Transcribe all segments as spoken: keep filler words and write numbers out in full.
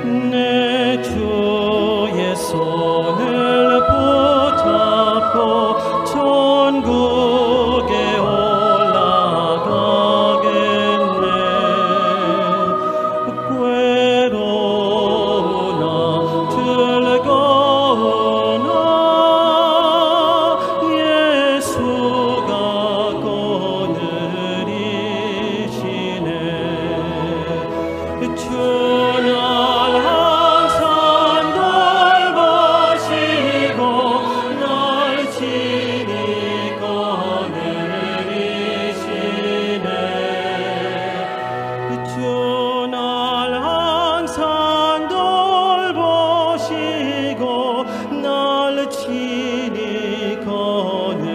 내 주 예수를 붙잡고 천국에 올라가겠네. 괴로우나 즐거우나 예수가 거느리시네. 주 날 항상 돌보시고 날 친히 거느리시네. 주 날 항상 돌보시고 날 친히 거느리시네.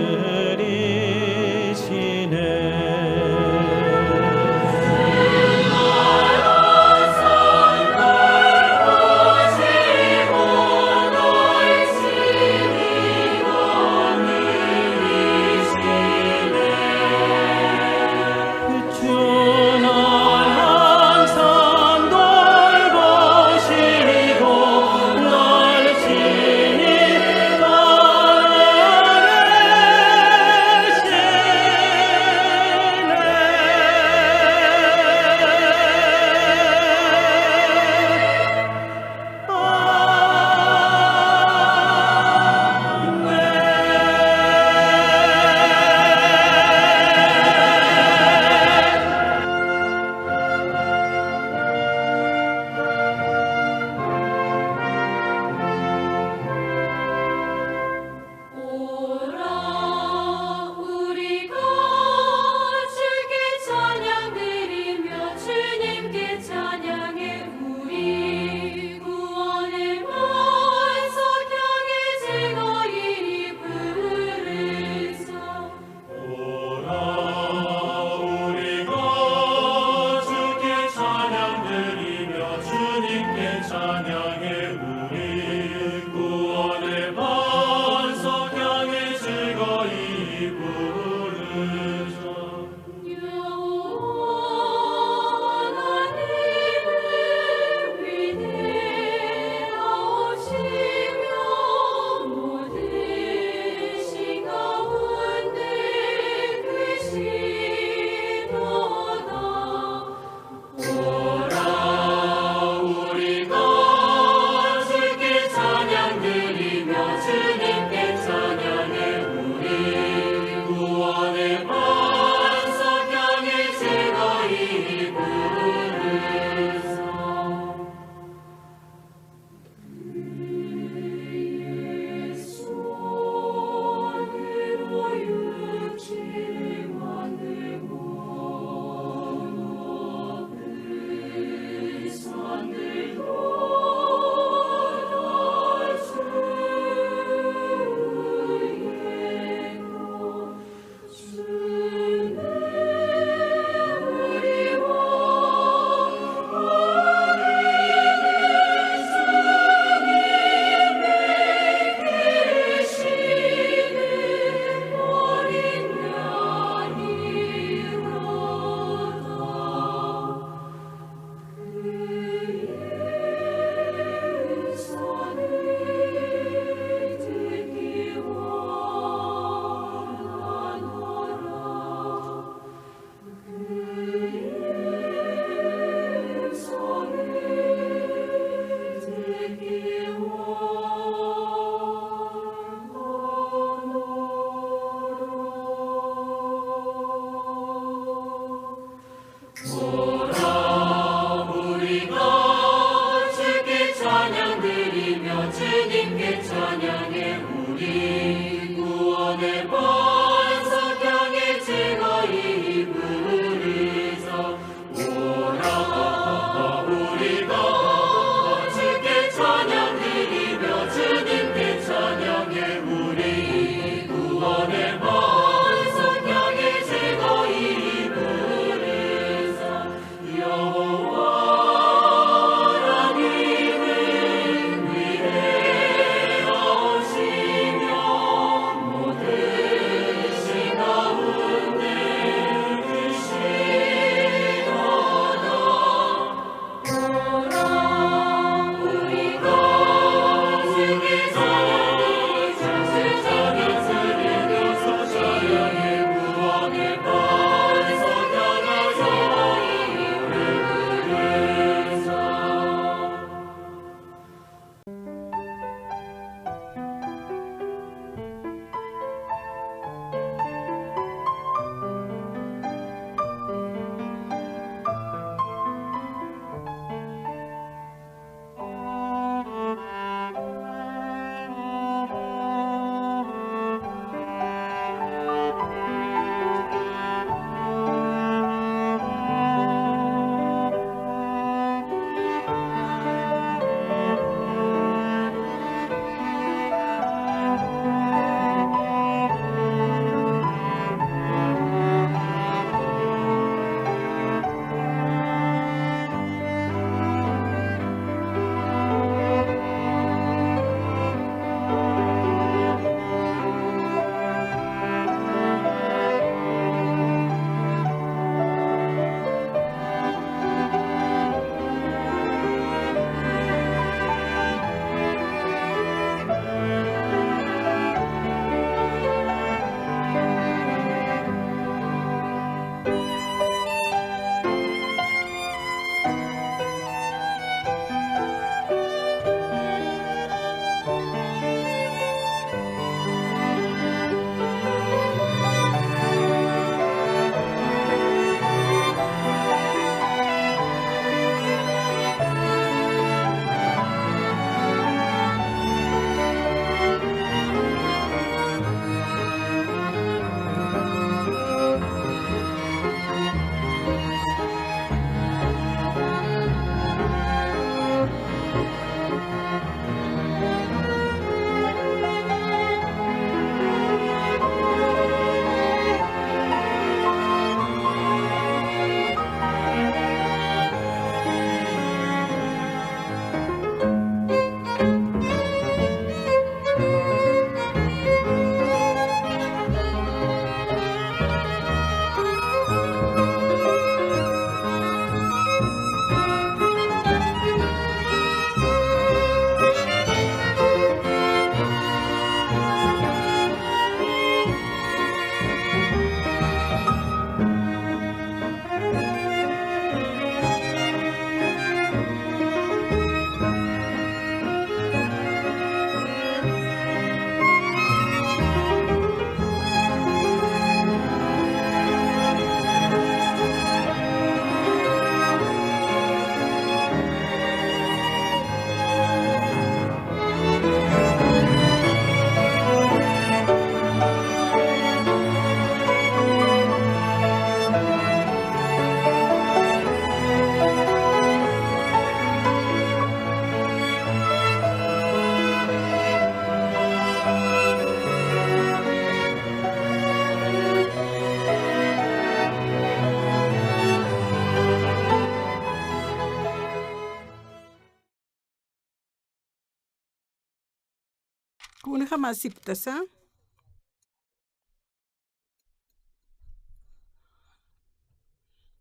Kunjamasipktasa.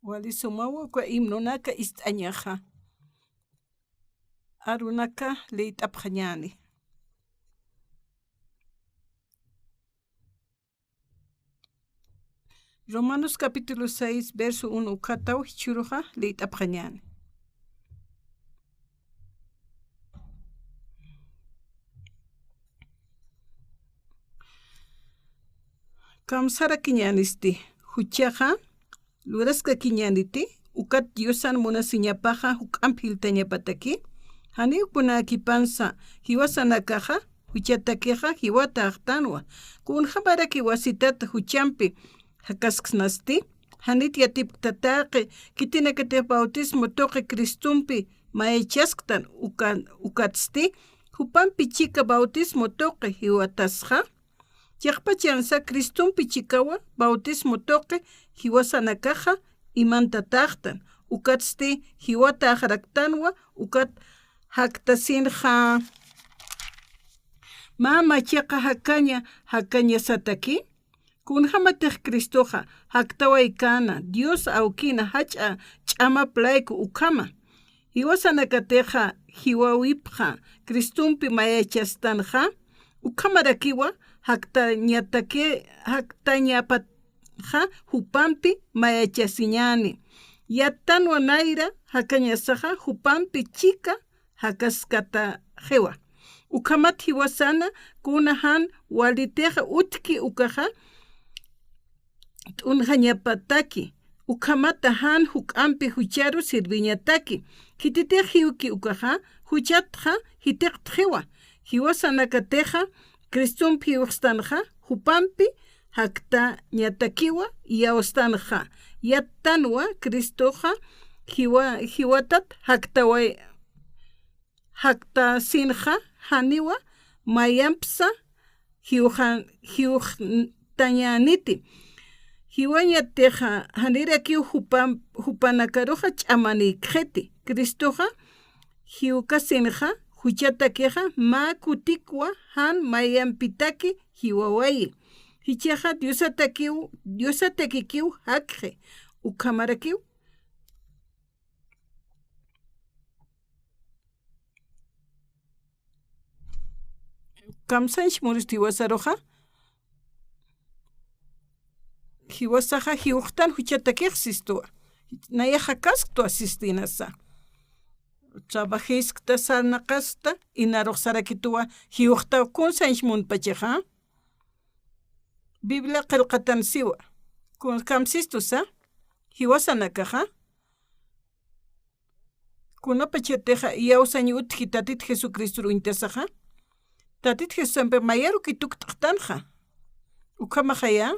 Wali sumawa uka himnonaka ist'añaxa. Arunaka liyt'apxañäni. Romanos capítulo seis, verso uno ukhataw jichhüruxa liyt'apxañäni. Kamsarakiñänisti, juchaxa luraskakiñäniti, ukat Diosan munasiñapaxa juk'amp jiltañapataki, janiw kunäkipansa jiwasanakaxa juchatakixa jiwatäxtanwa, kunjamaraki wasitat juchampi jakasksnasti, janit yatipktatäqi, khitinakatix bautismo tuqi Cristompi mayachasktan uka, ukatsti, jupampi chika bautismo tuqi jiwatasxa, chiqpachansa Cristompi chikawa bautismo tuqi jiwasanakaxa imantatäxtan, ukatsti jiwatäxaraktanwa, ukat jaktasinxa. Mä machaqa jakaña, jakañasataki, kunjamatix Cristoxa jaktawaykäna, Dios awkina jach'a ch'amap layku ukhama. Jiwasanakatixa jiwawipxa Cristompi mayachastanxa, ukhamarakiwa jaktañataki, jaktañapatxa jupampi mayachasiñäni. Yattanwa nayra jakañasaxa jupampi chika jakaskataxiwa. Ukhamat jiwasana kuna jan walitixa utjki ukaxa t'unjañapataki, ukhamata jan juk'ampi jucharu sirviñataki. Khititix jiwki ukaxa, juchatxa jitiqtxiwa. Jiwasanakatixa Cristomp jiwxstanxa, jupampi jaktañatakiwa iyawstanxa. Yattanwa Cristoxa jiwa, jiwatat jaktaway, jaktasinxa, janiwa mayampsa jiwxan, jiwxtañäniti. Jiwañatixa janirakiw jupan, jupanakaruxa ch'amanïkxiti. Cristoxa jiwkasinxa, juchatakixa mä kutikwa jan mayampitaki jiwawayi. Jichhaxa Diosatakiw, Diosatakikiw jakxi. Ukhamarakiw kamsañch muristi jiwasaruxa. Jiwasaxa jiwxtan juchatakix sistuwa. Nayax jakasktwa sistinasa. Trabajiskta, sarnaqasta, inarux sarakituwa jiwxta kunsañch munpachixa. Biblia qillqatan siwa. Kun kamsistusa, jiwasanakaxa. Kunapachatixa iyawsañ utji Tatit Jesucristor uñtasaxa, Tatit Jesusampi mayaruki tukt'xtanxa. Ukhamaxaya,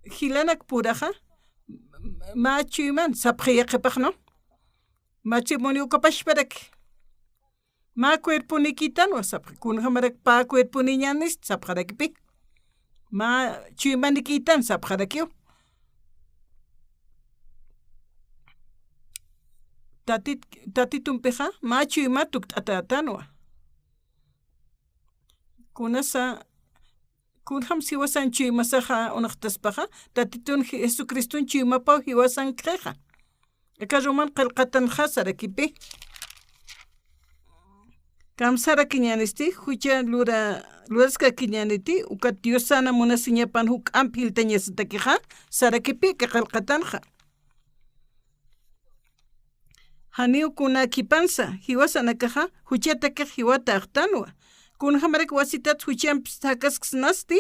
jilanak puraxa, mä chuyman sapxi yaqhipax, ¿no? Matrimonio ukapachparaki. Mä cuerponikïtanwa sapxi, kunjamarak pä cuerponiñänist sapxarakipi. Mä chuymanikïtan sapxarakiw. Tatit, Tatitumpixa mä chuyma tukt'atätanwa. Kunasa, kunjam jiwasan chuymasaxa unxtaspaxa, Tatitun Jesucriston chuymapaw jiwasankxixa. Aka Roman qillqatanxa sarakipi. Kamsarakiñänisti, jucha lura, luraskakiñäniti, ukat Diosana munasiñapan juk'amp jiltañasatakixa, sarakipi aka qillqatanxa. Janiw kunäkipansa, jiwasanakaxa, juchatakix jiwatäxtanwa. Kunjamarak wasitat juchamp jakasksnasti,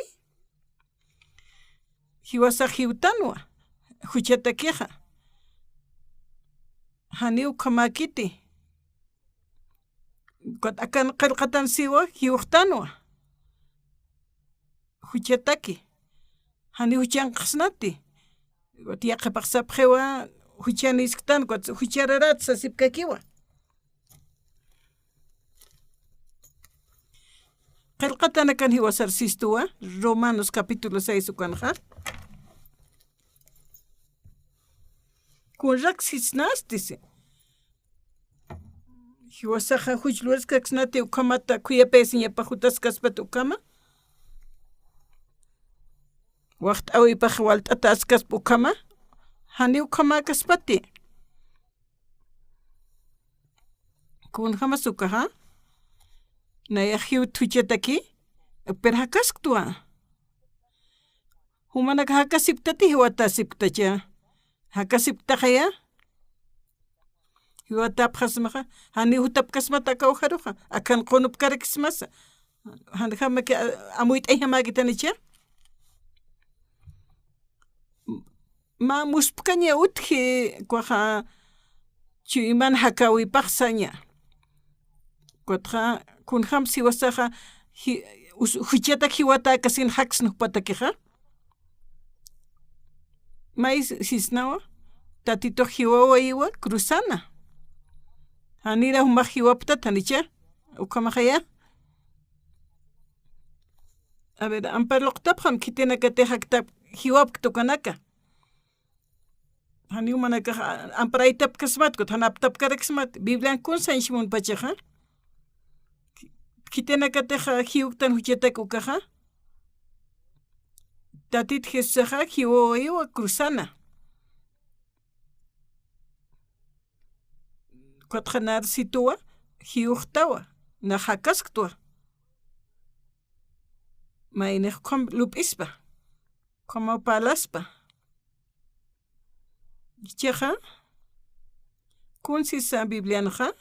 jiwasax jiwtanwa, juchatakixa. Janiw ukhamäkiti. Ukat akan qillqatan siwa, jiwxtanwa. Juchataki. Janiw juchankxsnati. Ukat yaqhipax sapxiwa, juchanïsktan, ukat juchararat sasipkakiwa. Qillqatanakan jiwasar sistuwa, Romanos capítulo seis ukanxa. Kunrak sisnasti si. Jiwasaxa juch luraskaksnati ukhamata khuyapayasiñapax jutaskaspati ukhama. Waxt'äwipax walt'ataskaspa ukhama. Jani ukhamäkaspati. Kunjamas ukaxa. Nayax jiwt juchataki. Pero jakasktwa. Jumanaka jakasipktati jiwatäsipktacha. Jakasipktaxaya. Jiwatäpxasmaxa. Janiw jutapkasmata aka ujaruxa. Akan qunupkarakismasa. Janjamaki a-, amuyt'ayjamäkitanicha. Mä muspkaña utji, ukaxa chuyman jakäwipax saña. Ukatxa, kunjams jiwasaxa, ji-, us-, juchatak jiwatäkasin jaksna jupatakixa. May sisnawa, Tatitux jiwawayiwa cruzana. Janira jumax jiwaptat janicha, ukhamaxaya. A ver, ampar luqtapxam khitinakatix jaktap jiwapkt ukanaka. Janiw jumanakax a-, amparaytapkasmat, ukat jan aptapkaraksmat, Biblian kun sañs munpachaxa. Khitinakatix jiwktan juchatak ukaxa. Tatit Jesusaxa jiwawayiwa cruzana. Ukatxa nar situwa, jiwxtawa, nax jakasktwa. Maynix ukham lup'ispa, ukhamaw parlaspa. Jichhaxa, kun sisa Biblianxa,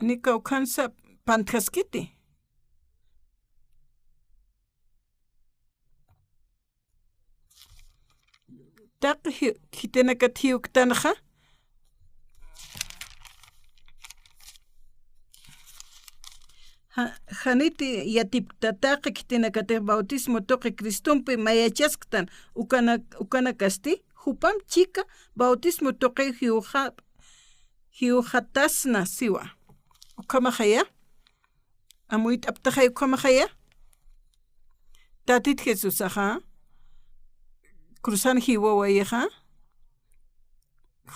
ni kawkhansa pantjaskiti. Taqi ji-, khitinakat jiwktanxa, ja-, janiti yatipkta taqi khitinakatix bautismo tuqi Cristompi mayachasktan ukana-, ukanakasti, jupam chika bautismo tuqi jiwxa-, jiwxatasna siwa. Ukhamaxaya. Amuyt'aptaxay ukhamaxaya. Tatit Jesusaxa, cruzan jiwawayixa,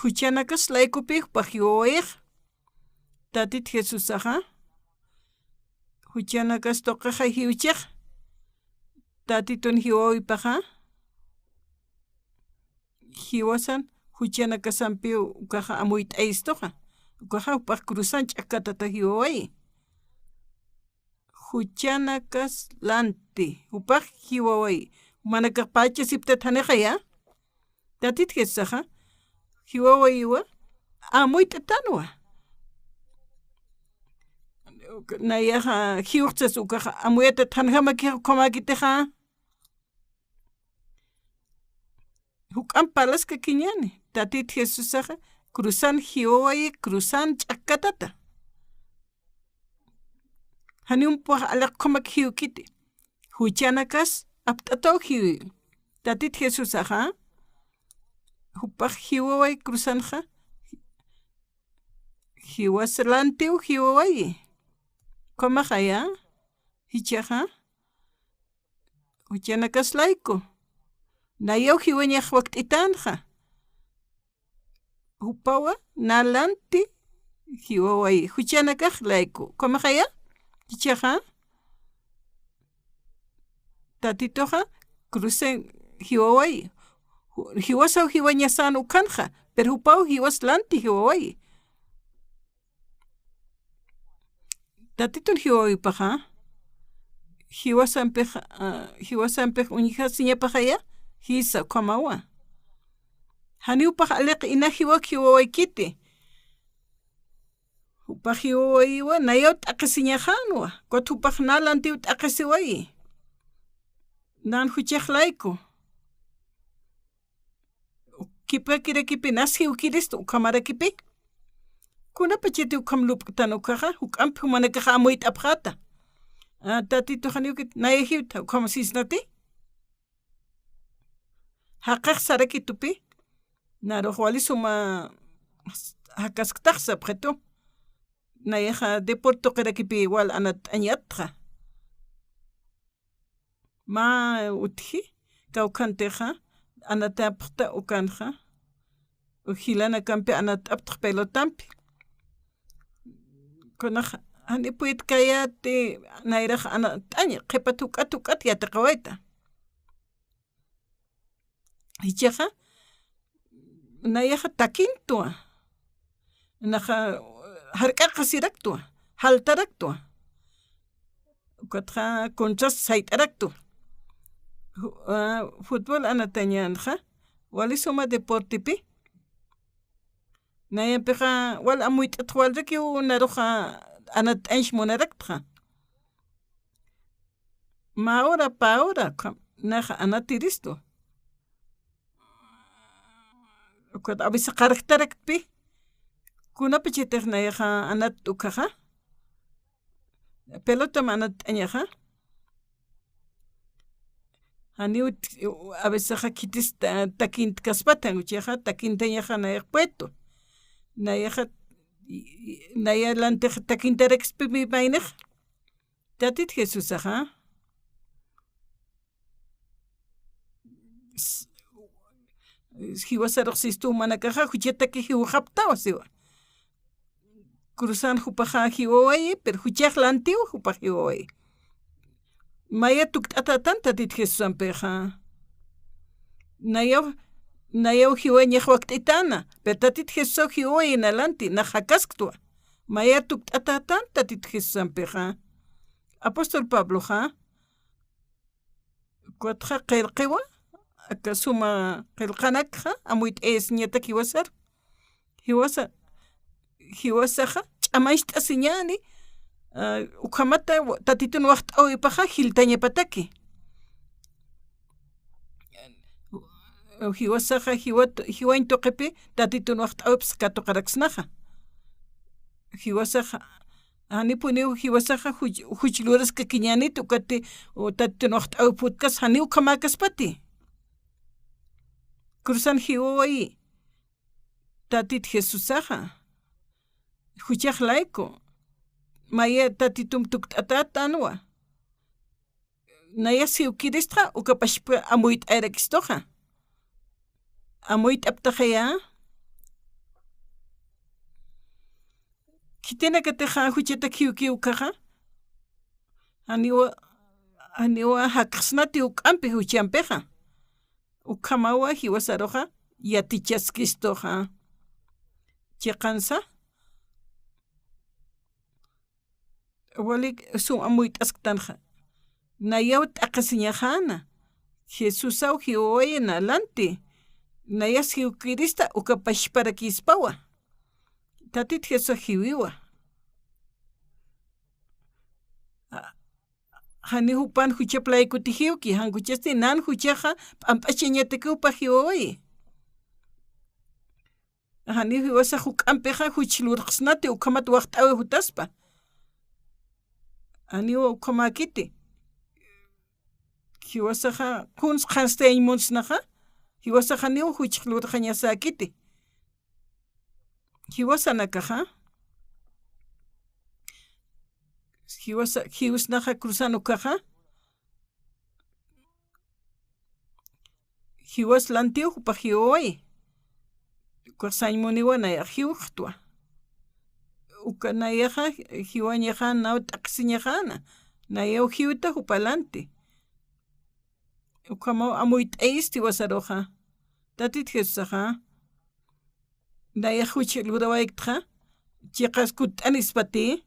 juchanakas laykupi jupax jiwawayix. Tatit Jesusaxa, juchanakas tuqixay jiwchix. Tatitun jiwawipaxa, jiwasan juchanakasampiw ukaxa amuyt'ayistuxa. Ukaxa jupax cruzan ch'akkatata jiwawayi. Juchanakas lanti, jupax jiwawayi. Jumanakax pachasiptat janixaya. Tatit Jesusaxa, jiwawayiwa, amuyt'atanwa. Nayaxa, jiwxchas ukaxa, amuyatat janjamakix ukhamäkitixa. Juk'amp parlaskakiñäni, Tatit Jesusaxa, cruzan jiwawayi, cruzan ch'akkatata. Janiw jumpux aliq ukhamak jiwkiti. Juchanakas apt'ataw jiwi. Tatit Jesusaxa, jupax jiwaway cruzanxa, jiwas lantiw jiwawayi. Ukhamaxaya, jichhaxa, juchanakas layku. Nayaw jiwañax wakt'itanxa. Jupawa, na lanti, jiwawayi. Juchanakax layku. Ukhamaxaya, jichhaxa, Tatituxa, cruzen jiwawayi. Ju-, jiwasaw jiwañasan ukhanxa, pero jupaw jiwas lanti jiwawayi. Tatitun jiwawipaxa, jiwasampix, ah, jiwasampix uñjasiñapaxaya, jisa ukhamawa. Janiw jupax aliq ina jiwak jiwawaykiti. Jupax jiwawayiwa, nayaw t'aqhisiñaxänwa. Ukat jupax na lantiw t'aqhisiwayi. Nan juchax layku. Kipkakirakipi, nas jiwkiristu, ukhamarakipi. Kunapachati ukham lup'tan ukaxa, juk'amp jumanakaxa amuyt'apxäta. Ah, Tatituxa janiw kit, naya jiwta, ukham sisnati. Jaqix sarakitupi, narux wali suma jakasktax sapxitu. Nayaxa deporte tuqirakipi wal anatt'añatxa. Mä utji, kawkhantixa, anatapxta ukanxa, jilanakampi anatt'aptx pelotampi. Kunax jani puytkayati, nayrax anat'añ, qhipat juk'at juk'at yatiqawayta. Jichhaxa, nayaxa takintwa. Naxa jark'aqasiraktwa, jaltaraktwa. Ukatxa contras sayt'araktwa. Ju-, ah, fútbol anatañänxa, wali suma deportepi. Nayampixa wal amuyt'at walrakiw naruxa anat'añs munaraktxa. Mä hora, pä hora, ukham, nayaxa anatiristu. Ukat a veces qarjtaraktpi, kunapachatix nayaxa anat ukhaxa, pelotam anat'añaxa. Janiw, a veces khitis ta-, takintkaspata, jan ukaxa takintañaxa nayax puesto. Nayaxa, naya lantix takintarakspi maynixa. Tatit Jesusaxa, s-, jiwasarux sistu jumanakaxa, juchataki jiwxaptawa siwa. Cruzan jupaxa jiwawayi, pero juchax lantiw jupax jiwawayi. Maya tukt'atätan Tatit Jesusampixa. Nayaw, nayaw jiwañax wakt'itäna, pero Tatit Jesusaw jiwawayi na lanti, nax jakasktwa. Maya tukt'atätan Tatit Jesusampixa. Apóstol Pabloxa, ukatxa qillqiwa, aka suma qillqanakxa, amuyt'ayasiñatak jiwasar. Jiwasa, jiwasaxa, ch'amañcht'asiñäni, ah, ukhamata wa-, Tatitun waxt'äwipaxa, jiltañapataki. Jiwasaxa, jiwat-, jiwañ tuqipi, Tatitun waxt'äwipas katuqaraksnaxa. Jiwasaxa, janipuniw jiwasaxa juch, juch luraskakiñänit, ukati, u, Tatitun waxt'äwip jutkas, janiw ukhamäkaspati. Cruzan jiwawayi, Tatit Jesusaxa. Juchax layku. Maya Tatitum tukt'atätanwa. Naya siwkiristxa, uka pachpa amuyt'ayarakistuxa. Amuyt'aptaxaya. Khitinakatixa juchatak jiwkiw ukhaxa. Janiwa, janiwa jakxsnati juk'ampi juchampixa. Ukhamawa jiwasaruxa yatichaskistuxa. Chiqansa, walik sum amuyt'asktanxa. Nayaw t'aqhisiñaxäna. Jesusaw jiwawayna lanti. Nayas jiwkirista uka pachparakispawa. Tatit Jesusax jiwiwa. A, jani jupan juchap laykuti jiwki, jan juchasti nan juchaxa p'amp'achañataki jupax jiwawayi. Janiw jiwasax juk'ampixa juch lurxsnati ukhamat waxt'äwi jutaspa. Janiw ukhamäkiti. Jiwasaxa kuns qhanstayañ munsnaxa, jiwasax janiw juch lurxañasäkiti. Jiwasanakaxa, jiwasa, jiwsnaxa cruzan ukhaxa, jiwas lantiw jupax jiwawayi. Ukax sañ muniwa nayax jiwxtwa. Uka nayaxa jiwañaxäna, naw t'aqhisiñaxäna. Nayaw jiwta jupa lanti. Ukhamaw amuyt'ayisti jiwasaruxa. Tatit Jesusaxa. Nayax juch lurawayktxa. Chiqas kutt'anispati.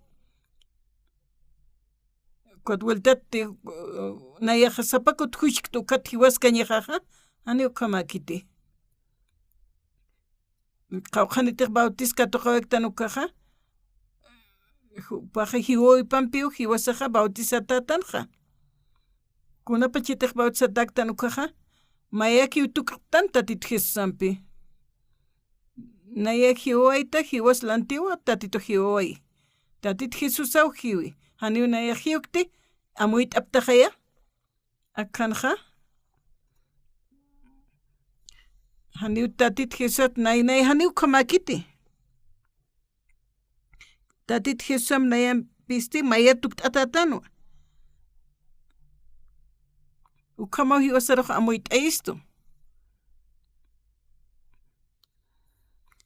Ukat vueltati, uh, nayaxa sapa kut juchkta ukat jiwaskañaxaxa, jani ukhamäkiti. Qawqhanitix bautiz katuqawaytan ukaxa, jupaxa jiwawipampiw jiwasaxa bautizatätanxa. Kunapachatix bautizatäktan ukaxa, mayakiw tuk'tan Tatit Jesusampi. Naya jiwawayta jiwas lantiwa Tatitu jiwaway. Tatit Jesusaw jiwi. Janiw nayax jiwkti, amuyt'aptaxaya. Akhanxa. Janiw Tatit Jesusat nay, nay, janiw ukhamäkiti. Tatit Jesusam nayampisti maya tukt'atätanwa. Ukhamaw jiwasarux amuyt'ayistu.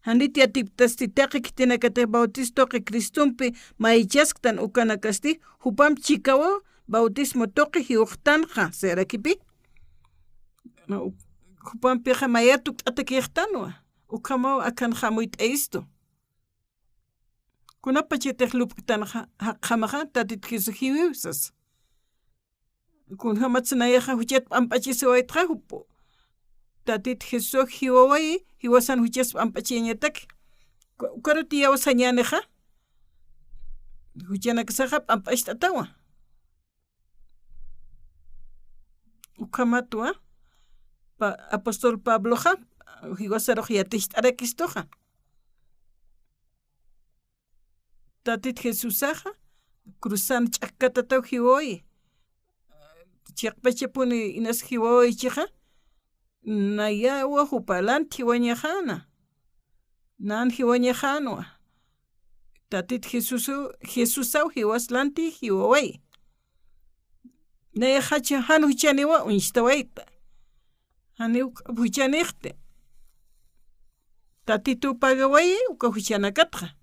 Janit yatipktasti taqi khitinakatix bautismo tuqi Cristompi maychasktan ukanakasti, jupamp chikawa bautismo tuqi jiwxtanxa, sarakipi. Jupampixa mayar tukt'atakixtanwa, ukhamaw akanxa amuyt'ayistu. Kunapachatix lupktanxa, jaqjamaxa, Tatit Jesús jiwiw sas. Kunjamatsa nayaxa juchat p'amp'achisiwaytxa, jup-, Tatit Jesús jiwawayi, jiwasan juchas p'amp'achiyañatak. Ku-, ukaruti yawsañänixa, juchanaksaxa p'amp'acht'atawa. Ukhamatwa, pa-, apóstol Pabloxa, jiwasarux yaticht'arakistuxa. Tatit Jesusaxa, cruzan ch'akkatataw jiwawayi. Chiqpachapuni inas jiwawayichixa, nayawa jupa lant jiwañaxäna. Nan jiwañaxänwa. Tatit Jesusu-, Jesusaw jiwas lanti jiwawayi. Nayaxachi jan juchaniwa uñstawayta. Janiw juchanixti. Tatitu pagawayi uka juchanakatxa.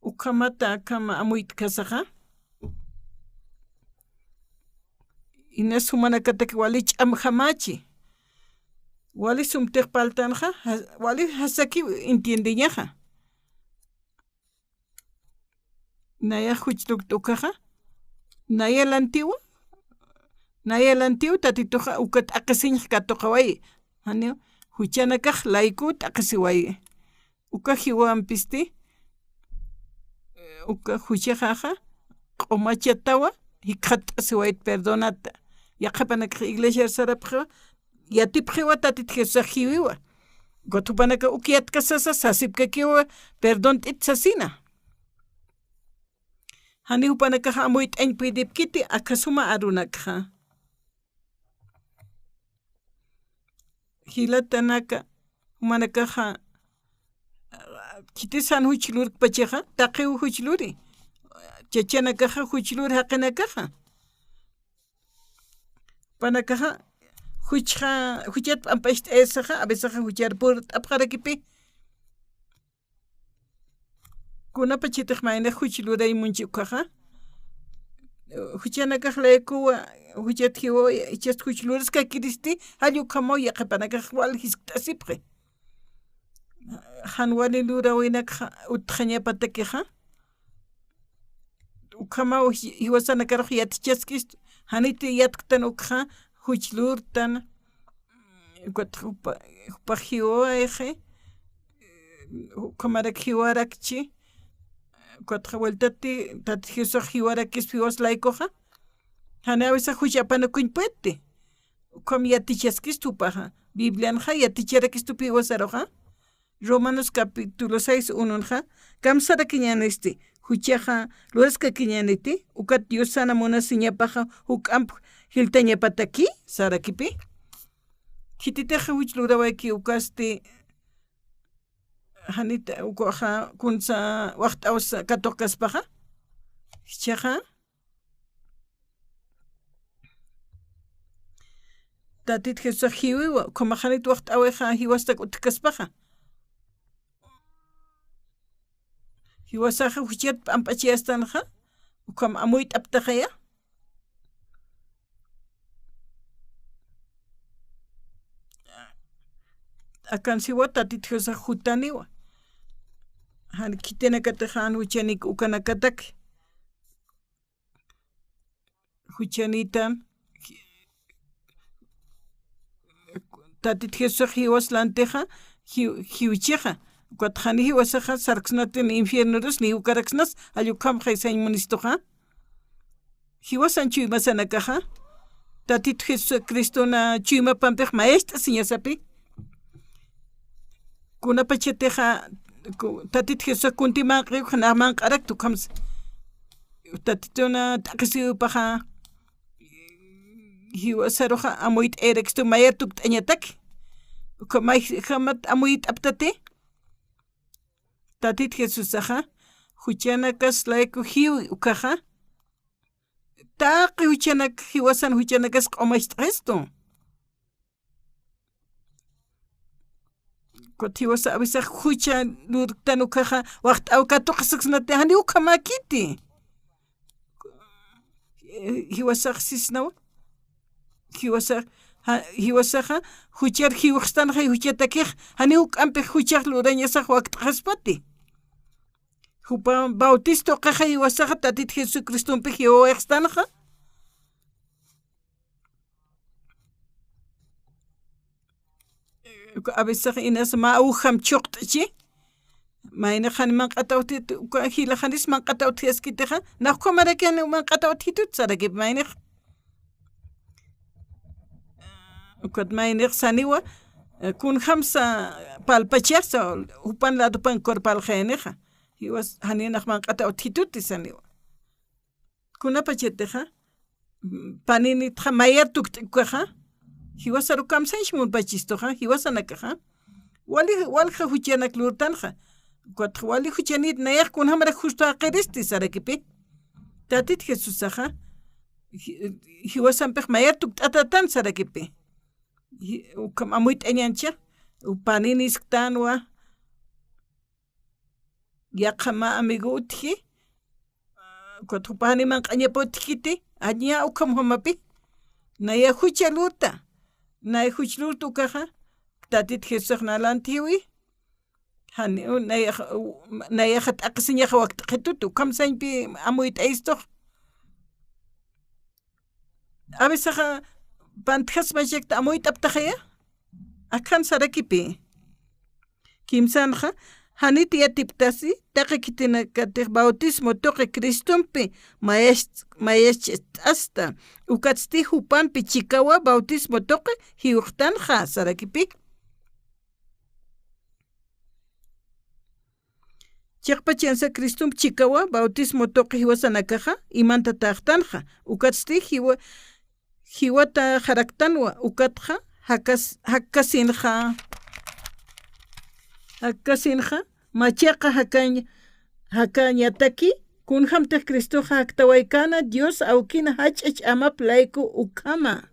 Ukhamata akhama amuyt'kasaxa. Inas jumanakatak wali ch'amjamachi. Wali sumtix parltanxa, ja-, wali jasaki entiendeñaxa. Naya juch tukt'ukaxa, naya lantiwa, naya lantiw Tatituxa uka t'aqhisiñx katuqawayi, janiw juchanakax layku t'aqhisiwayi. Uka jiwampisti, uka juchaxaxa, q'umachatawa, jikxatt'asiwayt perdonata. Yaqhipanakax iglesiar sarapxiwa, yatipxiwa Tatit Jesusax jiwiwa. Ukat jupanaka uk yatkasasa sasipkakiwa, perdont'it sasina. Jani jupanakaxa amuyt'añ puydipkiti, akha suma arunakxa. Jilatanaka, jumanakaxa, khitis jan juch lurkpachaxa, taqiw juch luri. Chachanakaxa juch lur jaqinakaxa. Jupanakaxa, juchxa, juchat p'amp'acht'ayasaxa, a veces juchar purt'apxarakipi. Kunapachatix maynax juch luray munchi ukaxa. Juchanakax laykuwa, juchat jiwawa, jichhast juch luraskakiristi, jall ukhamaw yaqhipanakax wal jiskt'asipxi. Jan wali luräwinakxa utjañapatakixa. Ukhamaw ji-, jiwasanakarux yatichaskistu, janiti yatktan ukxa, juch lurtan, ukat jupa, jupax jiwawayxi, ukhamarak jiwarakchi, ukat jawaltati, Tatit Jesusax jiwarakispa jiwas laykuxa, jani a veces juch apanukuñ puedti, ukham yatichaskistu jupaxa, Biblianxa yaticharakistupi jiwasaruxa, Romanos capítulo seis unonxa, kamsarakiñänisti, juchaxa luraskakiñäniti, ukat Diosana munasiñapaxa juk'amp jiltañapataki, sarakipi. Khititix juch lurawayki ukasti, janit ukaxa kunsa waxt'awsa katuqkaspaxa, jichhaxa, Tatit Jesusax jiwiwa, ukhamax janit waxt'awixa jiwastak utjkaspaxa. Jiwasaxa juchat p'amp'achayastanxa, ukham amuyt'aptaxaya. Akan siwa Tatit Jesusax jutaniwa. Jan khitinakatix jan juchanik ukanakatak. Juchanitan, Tatit Jesusax jiwas lantixa, ji-, jiwchixa. Ukat jani jiwasaxa sarksnatin infiernorus, ni ukaraksnas, jall ukhamxa isañ munistuxa. Jiwasan chuymasanakaxa, Tatit Jesucristona chuymapampix mayacht'asiñasapi. Kunapachatixa, ku-, Tatit Jesusax kunti manq'iriw, jana manq'arakta ukhamsa. Tatituna t'aqhisiwipaxa, jiwasaruxa amuyt'ayarakistu mayar tukt'añataki. Uka mayjamat amuyt'aptati. Tatit Jesusaxa, juchanakas layku jiwi ukaxa, taqi juchanak, jiwasan juchanakas q'umacht'xistu. Ukat jiwasa awisax jucha lurktan ukaxa, waxt'aw katuqasiksnati, jani ukhamäkiti. Jiwasax sisnawa. Jiwasax, ja, jiwasaxa, juchar jiwxstanxa, juchatakix, jani juk'ampix juchax lurañasax wakt'xaspati. Jupa bautisto ukaxa jiwasaxa Tatit Jesucristompix jiwawayxstanxa. A veces inas mä ujam chuqt'chi. Maynix jan manq'ataw utjit, uka jila janis manq'ataw utjaskitixa. Nax ukhamaraki jan manq'ataw utjitut sarakip maynix. Ukat maynix saniwa, eh, kunjamsa palpachasa, jupan ladopan cuerpalxayanixa. Jiwas jani nax manq'ataw utjituti saniwa. Kunapachatixa, paninitxa mayar tukt'ikukaxa, jiwasar ukham sañch munpachistuxa, jiwasanakaxa, wali, walja juchanak lurtanxa, ukat wali juchanit nayax kunjamarak justo jaqiristi sarakipi. Tatit Jesusaxa, ji-, jiwasampix mayar tukt'atatan sarakipi. Ji-, ukham amuyt'añancha, u paninisktanwa, yaqha mä amigo utji, ukat jupa jani manq'añapa utjkiti, aña ukhamjamapi, naya jucha lurta, naya juch lurta ukaxa, Tatit Jesusax na lantjiwi, jani, u, nayax, u, nayaxa t'aqhisiñaxa wakt'xitut, ukham sañpi amuyt'ayistux. A veces, pantjasmachakta amuyt'aptaxaya, akhan sarakipi. Kimsanxa, janit yatiptasi, taqi khitinakatix bautismo tuqi Cristompi mayach-, mayacht'asta, ukatsti jupampi chikawa bautismo tuqi jiwxtanxa, sarakipi. Chiqpachansa Cristomp chikawa bautismo tuqi jiwasanakaxa, imantatäxtanxa, ukatsti jiwa-, jiwataxaraktanwa, ukatxa jakas-, jakkasinxa, jakkasinxa, machaqa jakañ-, jakañataki, kunjamtix Cristoxa jaktawaykäna, Dios awkina jach'a ch'amap layku ukhama.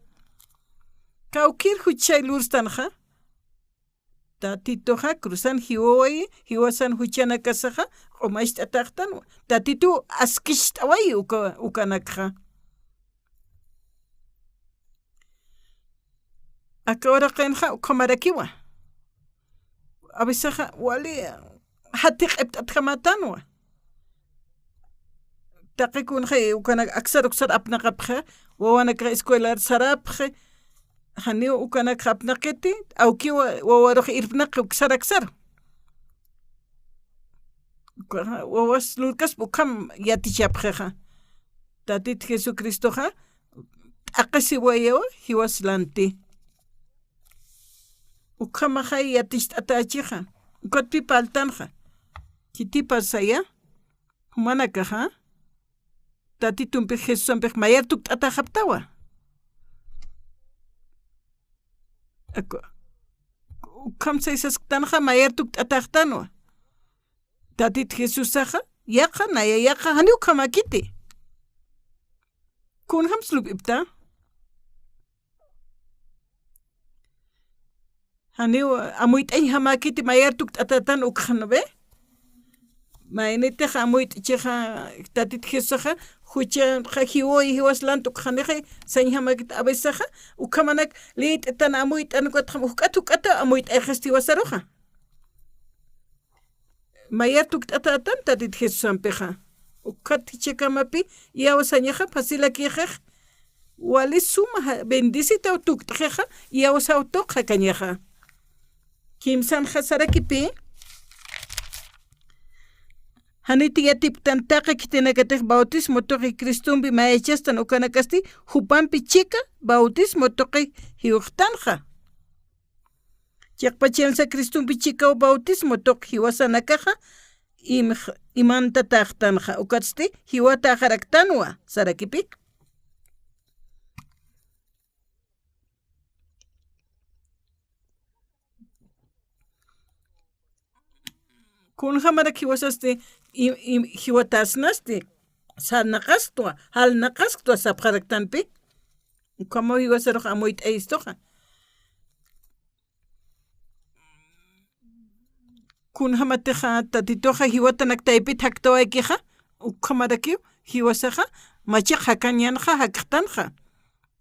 Kawkïr juchay lurstanxa, Tatituxa cruzan jiwawayi, jiwasan juchanakasaxa q'umacht'atäxtanwa. Tatitu askicht'awayi uka, ukanakxa. Aka uraqinxa ukhamarakiwa. A veces wali jatiq'ipt'atjamätanwa. Taqi kunxa ukanak aksar uksar apnaqapxi, wawanakax escuelar sarapxi, janiw ukanak apnaqiti, awkiw wawarux irpnaqi uksar aksar. Uka, wawas lurkaspa ukham yatichapxixa. Tatit Jesucristoxa, t'aqhisiwayawa, jiwas lanti. Ukhamaxay yaticht'atächixa, ukatpi parltanxa. Khitipa saya, jumanakaxa, Tatitumpix Jesusampix mayar tukt'atäxaptawa. Aku, ukham saysasktanxa mayar tukt'atäxtanwa. Tatit Jesusaxa, yaqha, naya yaqha, janiw ukhamäkiti. Kunjams lup'ipta. Janiw amuyt'añjamäkiti mayar tukt'atätan ukxanwi. Maynitix amuyt'chixa, Tatit Jesusaxa, juchanxa jiway jiwas lant ukxanixa, sañjamäkit a vecesaxa, ukhamanak liyt'tan amuyt'an ukatxam, juk'at juk'at amuyt'ayxisti jiwasaruxa. Mayar tukt'atätan Tatit Jesusampixa. Ukat jichhakamapi, iyaw sañaxa, facilakixix. Wali suma ja-, bendecitaw tukt'xixa, iyawsaw tuq jakañaxa. Kimsanxa sarakipi. Janiti yatiptan taqi khitinakatix bautismo tuqi Cristompi mayachastan ukanakasti, jupampi chika bautismo tuqi jiwxtanxa. Chiqpachansa Cristompi chikaw bautismo tuq jiwasanakaxa, im-, imantatäxtanxa, ukatsti jiwatäxaraktanwa, sarakipi. Kunjamarak jiwasasti, im-, im-, jiwatäsnasti, sarnaqastwa, jalnaqasktwa sapxaraktanpi. Ukhamaw jiwasarux amuyt'ayistuxa. Kunjamatixa Tatituxa jiwatanak taypit jaktawaykixa, ukhamarakiw jiwasaxa machiq jakañanxa jakxtanxa.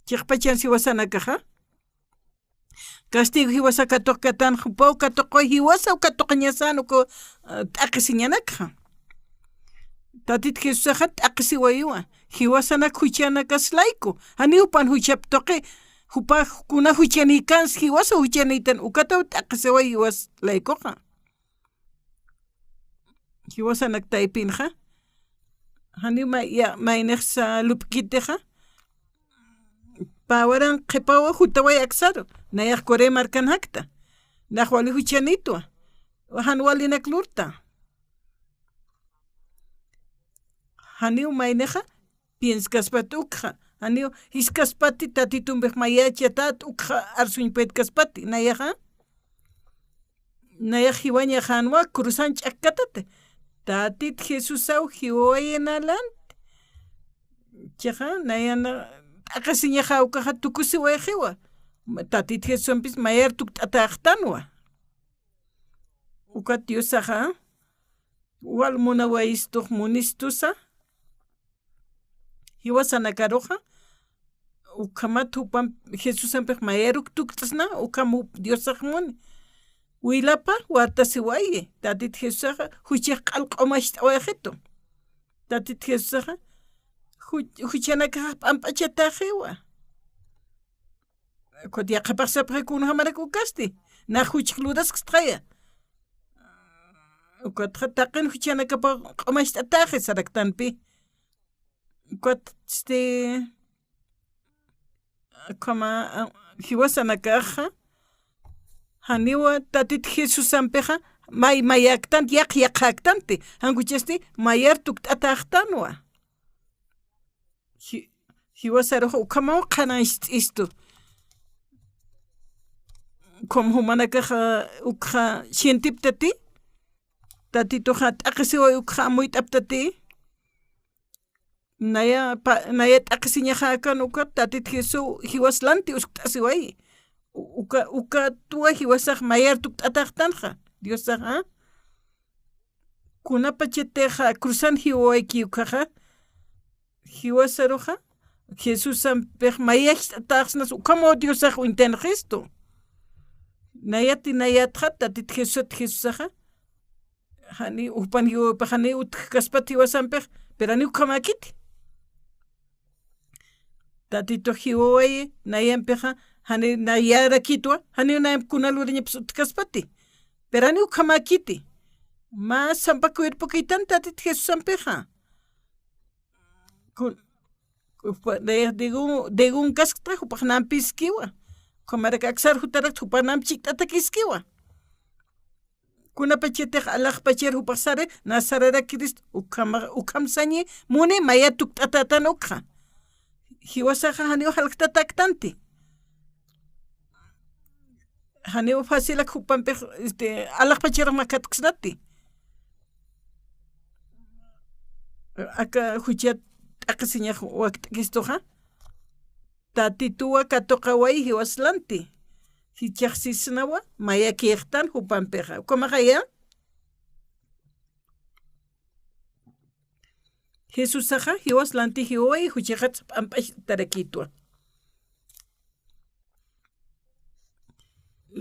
Chiqpachan jiwasanakaxa castigo jiwasa katuqkatan, jupaw katuqwa jiwasaw katuqañasan uku, ah, t'aqisiñanakxa. Tatit Jesusaxa t'aqisiwayiwa, jiwasanak juchanakas layku, janiw jupan juchap tuqi, jupa kuna juchanïkans jiwasa juchanïtan, ukataw t'aqisiwayi jiwas laykuxa. Jiwasanak taypinxa, janiw may-, ya-, maynixsa lup'kitixa, pä waran qhipaw jutaway aksaru, nayax Corea markan jakta, nax wali juchanïtwa, jan walinak lurta. Janiw maynixa pienskaspati ukxa, janiw jiskaspati Tatitumpix mayächatät ukxa arsuñpaytkaspati, nayaxa. Nayax jiwañaxänwa cruzan ch'akkatati. Tatit Jesusaw jiwawayin alanti. Chiqa, nayan t'aqhisiñaxa ukaxa tukusiwayxiwa. Tatit Jesusampis mayar tukt'atäxtanwa. Ukat Diosaxa, wal munawayistux munistusa, jiwasanakaruxa, ukhamat jupam Jesusampix mayaruk tukt'asna, ukham jup Diosax muni. Wilapa wartasiwayi, Tatit Jesusaxa, juchax q'al q'umacht'awayxitu. Tatit Jesusaxa, ju-, juchanakaxax p'amp'achatäxiwa. Ukat yaqhipax sapxi kunjamarak ukasti, nax juchax luraskstxaya. Ukatxa taqin juchanakapax q'umacht'atäxi saraktanpi. Ukat, este, ukhama, a, jiwasanakaxa, janiwa Tatit Jesusampixa, may mayäktanti, yaqha yaqhäktanti, jan juchasti mayar tukt'atäxtanwa. Ji-, jiwasarux ukhamaw qhanañcht'istu. Ukham jumanakaxa, ukxa sientiptati, Tatituxa t'aqhisiway ukxa amuyt'aptati, naya pa-, naya t'aqhisiñaxäkan ukat Tatit Jesuw jiwas lanti uskt'asiway. U-, uka, ukatwa jiwasax mayar tukt'atäxtanxa, Diosaxa. Kunapachatixa cruzan jiwawayki ukaxa, jiwasaruxa, Jesusampix mayacht'atäxsnas ukhamaw Diosax uñtanxistu. Nayati nayatxa, Tatit Jesusat Jesusaxa, jani jupan jiwawaypix jani utjkaspat jiwasampix, pero jani ukhamäkiti. Tatitux jiwawayi, nayampixa, jani nayarakitwa, jani nayamp kuna lurañapis utjkaspati. Pero jani ukhamäkiti. Mä sampa cuerpokïtan Tatit Jesusampixa. Kun-, jupa-, de, de, degunkaskta, jupax nampiskiwa. Ukhamarak aksar jutarakta, jupax namp chikt'atakiskiwa. Kunapachatix alaxpachar jupax sari, na sararakiris, ukhama-, ukham sañi, muni maya tukt'atätan ukxa. Jiwasaxa janiw jalktatäktanti. Janiw facilak jupampix, este, alaxpacharax makhatksnati. Aka juchat t'aqhisiñax wakt'kistuxa. Tatituwa katuqaway jiwas lanti. Jichhax sisnawa, mayakïxtan jupampixa. Ukhamaxaya. Jesusaxa jiwas lanti jiwaway juchaxat p'amp'achtarakïtwa.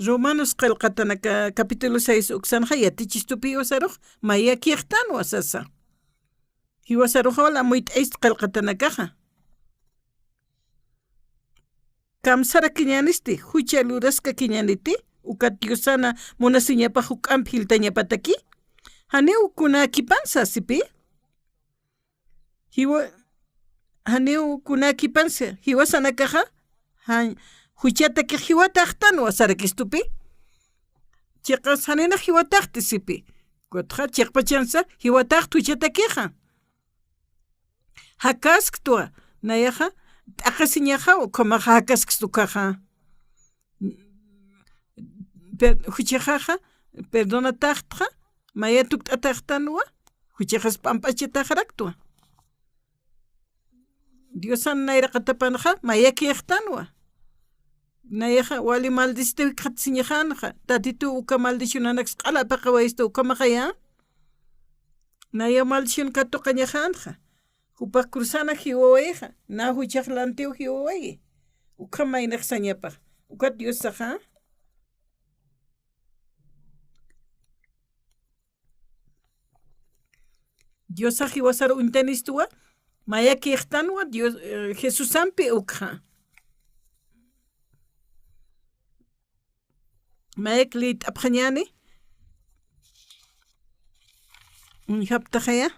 Romanos qillqatanaka capítulo seis uksanxa yatichistupi jiwasarux mayakïxtanwa sasa. Jiwasaruxa wal amuyt'ayist qillqatanakaxa. Kamsarakiñänisti, jucha luraskakiñäniti, ukat Diosana munasiñapax juk'amp jiltañapataki. Janiw kunäkipan sasipi. Jiwa-, janiw kunäkipan sa, jiwasanakaxa, jan-, juchatakix jiwatäxtanwa sarakistupi. Chiqas janinax jiwatäxti sipi. Ukatxa chiqpachansa jiwatäxt juchatakixa. Jakasktwa, nayaxa, t'aqhisiñaxaw, ukhamaxa jakaskstu ukaxa. Per-, juchaxaxa, perdonatäxtxa, maya tukt'atäxtanwa, juchaxas p'amp'achatäxaraktwa. Diosan nayraqatapanxa, mayakïxtanwa. Nayaxa wali maldicistiw jikxatasiñaxänxa, Tatitu uka maldicionanaks q'ala apaqawayista ukhamaxaya. Naya maldición katuqañaxänxa. Jupax cruzana jiwawayixa, na juchax lantiw jiwawayi. Ukham maynix sañapax. Ukat Diosaxa. Diosax jiwasar uñtanistuwa, mayakixtanwa Dios, eh, Jesusampi ukxa. Mayk liyt'apxañäni. Uñjaptaxaya.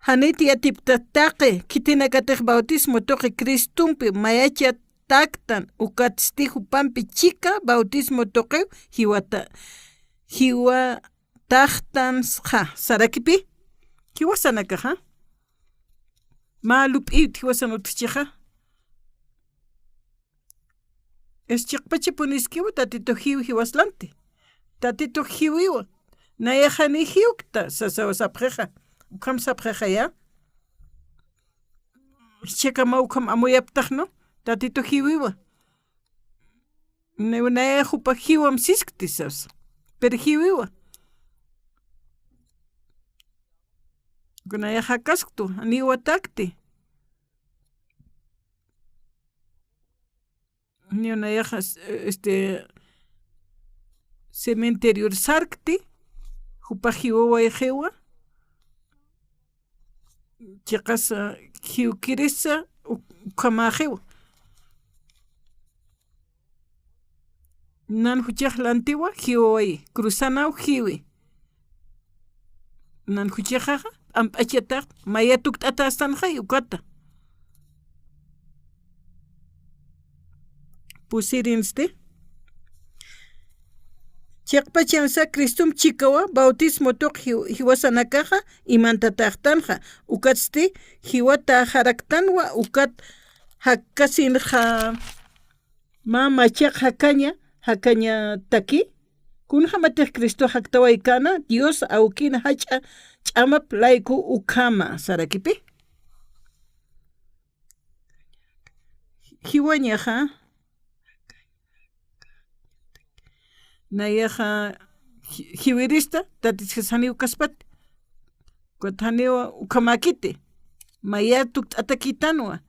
Janit yatipkta taqi khitinakatix bautismo tuqi Cristompi mayachatäktan, ukatsti jupampi chika bautismo tuqiw jiwata, jiwataxtansxa, sarakipi? Jiwasanakaxa. Mä lup'ïwt jiwasan utjchixa. Chiqpachapuniskiwa Tatitu jiw jiwas lanti. Tatitu jiwiwa. Nayax jani jiwkta, sasaw sapxixa. Ukham sapxixaya. Jichhakamaw ukham amuyaptax, ¿no? Tatitu jiwiwa. Nayax jupa jiwam siskti sasa. Pero jiwiwa. Nayax jakasktu, janiw watäkti. Niw nayaxa, este, cementerior sarkti, jupax jiwawayxiwa, chiqasa jiwkirisa, u-, ukhamaxiwa. Nan juchax lantiwa, jiwawayi, cruzanaw jiwi. Nan juchaxaxa, p'amp'achatax, maya tukt'atastanxay ukata. Pusirinsti. Chiqpachansa Cristom chikawa bautismo tuq jiw-, jiwasanakaxa imantataxtanxa. Ukatsti jiwataxaraktanwa ukat jakkasinxa. Mä machaq jakaña, jakañataki, kunjämatix Cristo jaktawaykäna, Dios awkin jach'a ch'amap layku ukhama, sarakipi? Jiwañaxa, nayaxa ji-, jiwirista, Tatit Jesús janiw kaspati. Ukat janiw ukhamäkiti, mayar tukt'atakïtanwa.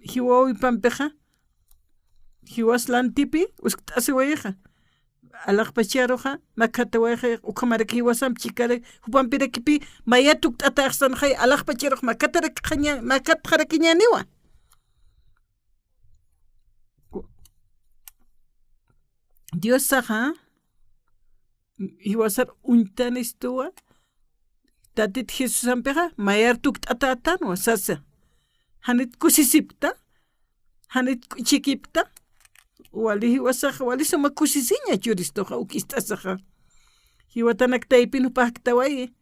Jiwawipampixa, jiwas lantipi, uskt'asiwayixa. Alaxpacharuxa, makhatawayxa, ukhamarak jiwasamp chikarak, jupampirakipi, maya tukt'ataxsanxay, alaxpacharux, makatarakxaña-, makatxarakiñäniwa. Diosaxa, jiwasar uñtanistuwa, Tatit Jesusampixa, mayar tukt'atätanwa, sasa. Janit kusisipkta, janit k'uchikipkta, wali jiwasaxa, wali suma kusisiña churistuxa, uk ist'asaxa. Jiwatanak taypin jupax jaktawayi,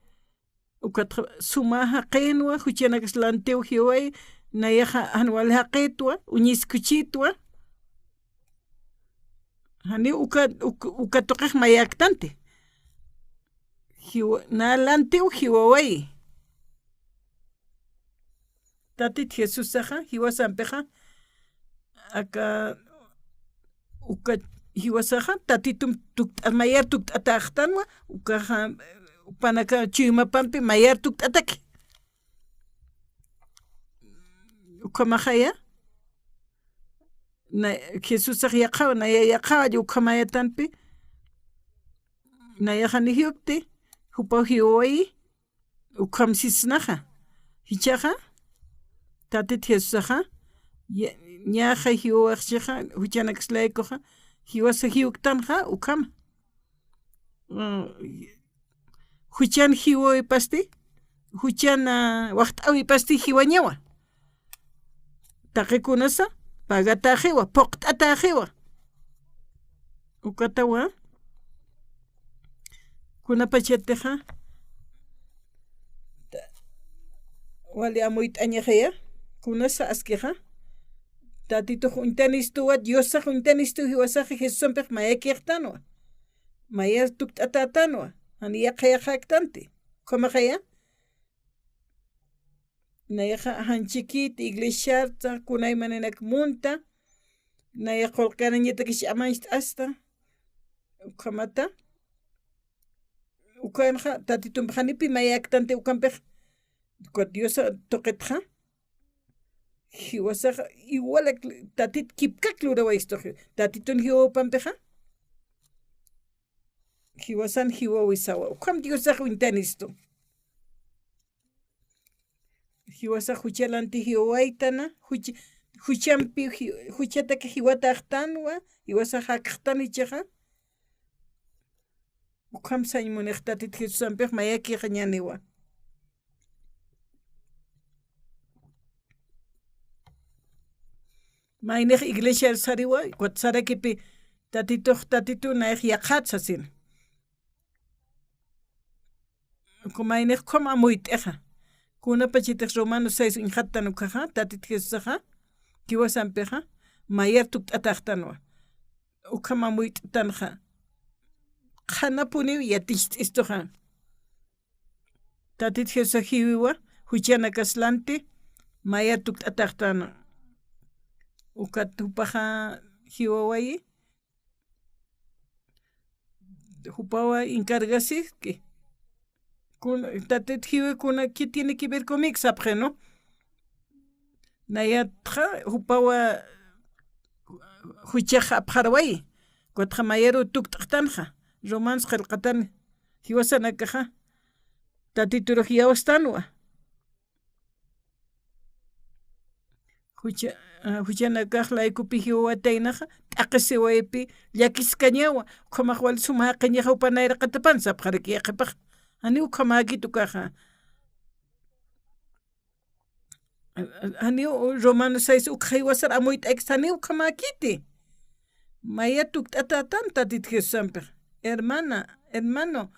ukatxa suma jaqinwa, juchanakas lantiw jiwayi, nayaxa jan wali jaqitwa, uñiskuchitwa. Janiw uka, uk-, uka tuqix mayäktanti. Jiwa-, na lantiw jiwawayi. Tatit Jesusaxa, jiwasampixa, aka, uka jiwasaxa, Tatitum tukt'a-, mayar tukt'ataxtanwa, ukaxa, jupanaka chuymapampi mayar tukt'ataki. Ukhamaxaya, na, Jesusax yaqhaw, naya yaqhaw, ukhamätanpi, nayaxa ni jiwkti, jupaw jiwawayi, ukham sisnaxa. Jichhaxa, Tatit Jesusaxa, ya-, ñaxa jiwawaxchixa, juchanaks laykuxa, jiwasa jiwktanxa, ukhama. Mm, juchan jiwawipasti, juchan, ah, waxt'äwipasti jiwañawa. Taqikunasa, pagatäxiwa, phuqt'atäxiwa. Ukatawa, kunapachatixa, ta-, wali amuyt'añaxaya, kunasa askixa, Tatitux uñtanistuwa, Diosax uñtanistuw jiwasaxa Jesusampix mayakixtanwa. Mayar tukt'atätanwa, jan yaqha yaqhaktanti. Ukhamaxaya, Nayaxa janchikit iglesiarta, kunaymaninakamanta, nayax qullqiranañatakix ch'amañcht'asta, ukhamata, ukanxa, Tatitumpi janipi mayaktanti ukampix, uka Diosa tuqitxa, jiwasaxa, igual ak-, Tatit kipkak lurawaystu, Tatitun jiwawipampixa, jiwasan jiwawisawa, ukham Diosax uñtanistu. Jiwasax juchalanti jiwawaytana, juch-, juchampi ji-, juchataki jiwataxtanwa, jiwasax jakxtan jichhaxa. Ukham sañ munix Tatit Jesusampix mayakixañäniwa. Maynix iglesiar sariwa, ukat sarakipi Tatitux, Tatitu, nayax yaqhat sasin. Uka maynix ukham amuyt'ixa. Kunapachatix Romanos seis uñxattan ukkhaxa, Tatit Jesusaxa, jiwasampixa, mayar tukt'ataxtanwa. Ukham amuyt'tanxa. Qhanapuniw yaticht'istuxa. Tatit Jesusa jiwiwa, juchanakas lanti, mayar tukt'ataxtana. Ukat jupaxa jiwawayi, jupawa encargasiski. Kun-, Tatit jiwi kuna, ¿qué tiene que ver conmigo? Sapxi, ¿no? Nayatxa, jupawa juchax apxarwayi. Ukatxa mayaru tukt'xtanxa. Romanos qillqatani. Jiwasanakaxa. Tatiturux iyawstanwa. Jucha-, ah, juchanakax laykupi jiwawataynaxa, t'aqhisiwaypi llakiskañawa, ukhamax wal suma jaqiñaxa jupa nayraqatapan sapxaraki yaqhipax. Janiw ukhamäkit ukaxa. Janiw Romanos seis ukxa jiwasar amuyt'aykis, janiw ukhamäkiti. Maya tukt'atätan Tatit Jesusampix. Hermana, hermano,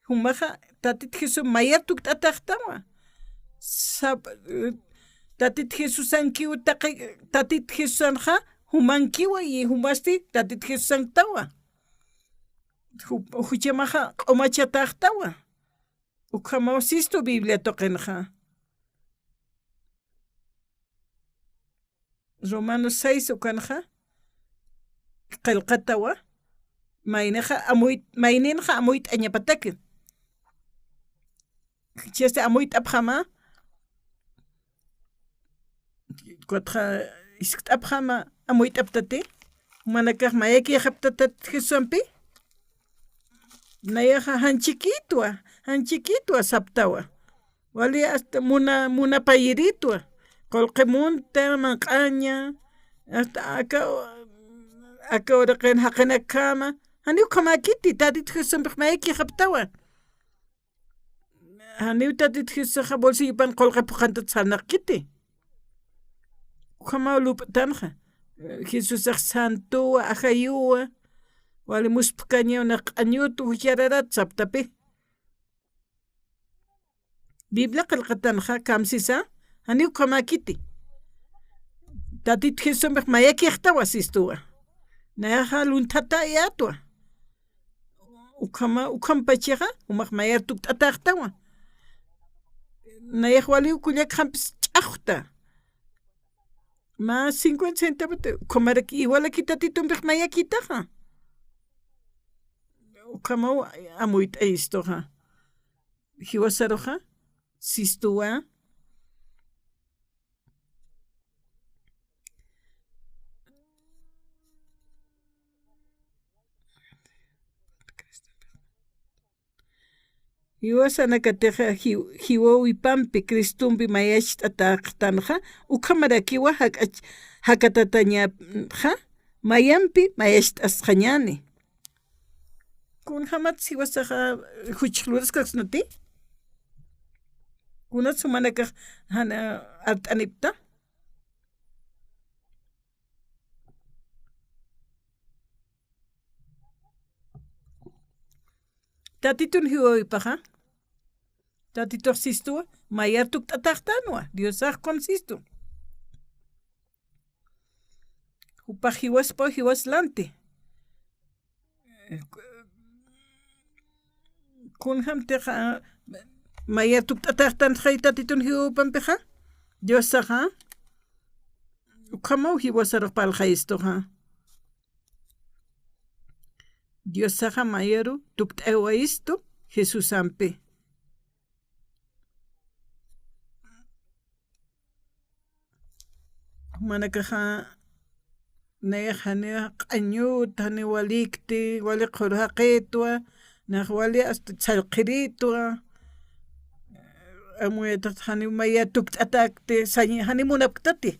jumaxa Tatit Jesús mayar tukt'ataxtawa. Sap-, eh, Tatit Jesusankiw taqi, Tatit Jesusanxa jumankiwa, y jumasti Tatit Jesusanktawa. Ju-, juchamaxa q'umachataxtawa. Ukhamaw sistu Biblia tuqinxa. Romanos seis ukanxa, qillqatawa, maynixa amuy-, mayninxa amuyt'añapataki. Jichhasti amuyt'apxama, ukatxa jiskt'apxama, amuyt'aptati, jumanakax mayakïxaptatat Jesusampi, nayaxa janchikitwa, janchikitwa saptawa. Wali hasta muna-, munapayiritwa. Qullqi munta, manq'aña, hasta aka, aka uraqin jaqinakjama. Janiw ukhamäkiti, Tatit Jesusampix mayakïxaptawa. Janiw Tatit Jesusaxa bolsillopan qullqi phuqhantat sarnaqkiti. Ukhamaw lup'tanxa. Jesusax santuwa, ajayuwa, wali muspkañaw, nax q'añut, juchararat saptapi. Biblia qillqatanxa, kamsisa, janiw ukhamäkiti. Tatit Jesusampix mayakïxtawa sistuwa. Nayaxa lunthatayätwa. Ukhama, ukhampachaxa, jumax mayar tukt'atäxtawa. Nayax waliw kullakjampis ch'axwta. Mä cincuenta centavos, ukhamaraki igualaki Tatitumpix mayakïtaxa. Ukhamaw amuyt'ayistuxa. Jiwasaruxa, sistuwa. Jiwasanakatixa ji-, jiwawipampi Cristompi mayacht'atäxtanxa, ukhamarakiwa jak'ach-, jakatatañapxa, mayampi mayacht'asxañäni. Kunjamat jiwasaxa juchx luraskaksnati? Kunats jumanakax jan, eh, art'anipta? Tatitun jiwawipaxa, Tatitux sistuwa, mayar tukt'atäxtanwa, Diosax ukham sistu. Jupax jiwaspaw jiwas lanti. Kunjamtixa, mayar tukt'ataxtanxay Tatitun jiwapampixa. Diosaxa ukhamaw jiwasarux parlxayistuxa. Diosaxa mayaru tukt'awayistu Jesusampi. Jumanakaxa nayax jani q'añut, jani walikti, wali qhuru jaqitwa, nax wali hasta chhallqhiritwa, amuyatax jani maya tukt'atakti, sañ-, jani munapktati.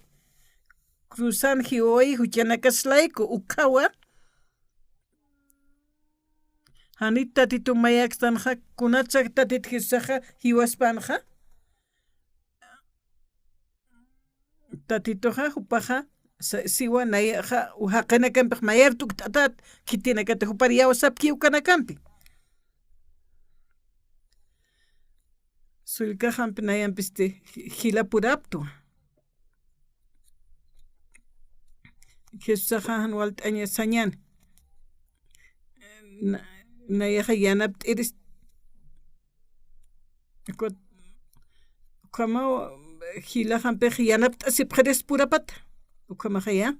Cruzan jiway juchanakaslayku ukhawa. Jani Tatitu mayakstanxa, kunatsa Tatit Jesusaxa jiwaspanxa. Tatituxa, jupaxa, sa-, siwa nayaxa, jaqinakampix mayar tukt'atat, khitinakata jupar yawsapki ukanakampi. Sullkaxampi nayampisti ji-, jilapuraptwa. Jesusaxa jan walt'aña sañan. Na-, nayaxa yanapt'iris. Ukat-, ukhamaw jilaxampix yanapt'asipxiris purapata. Ukhamaxaya.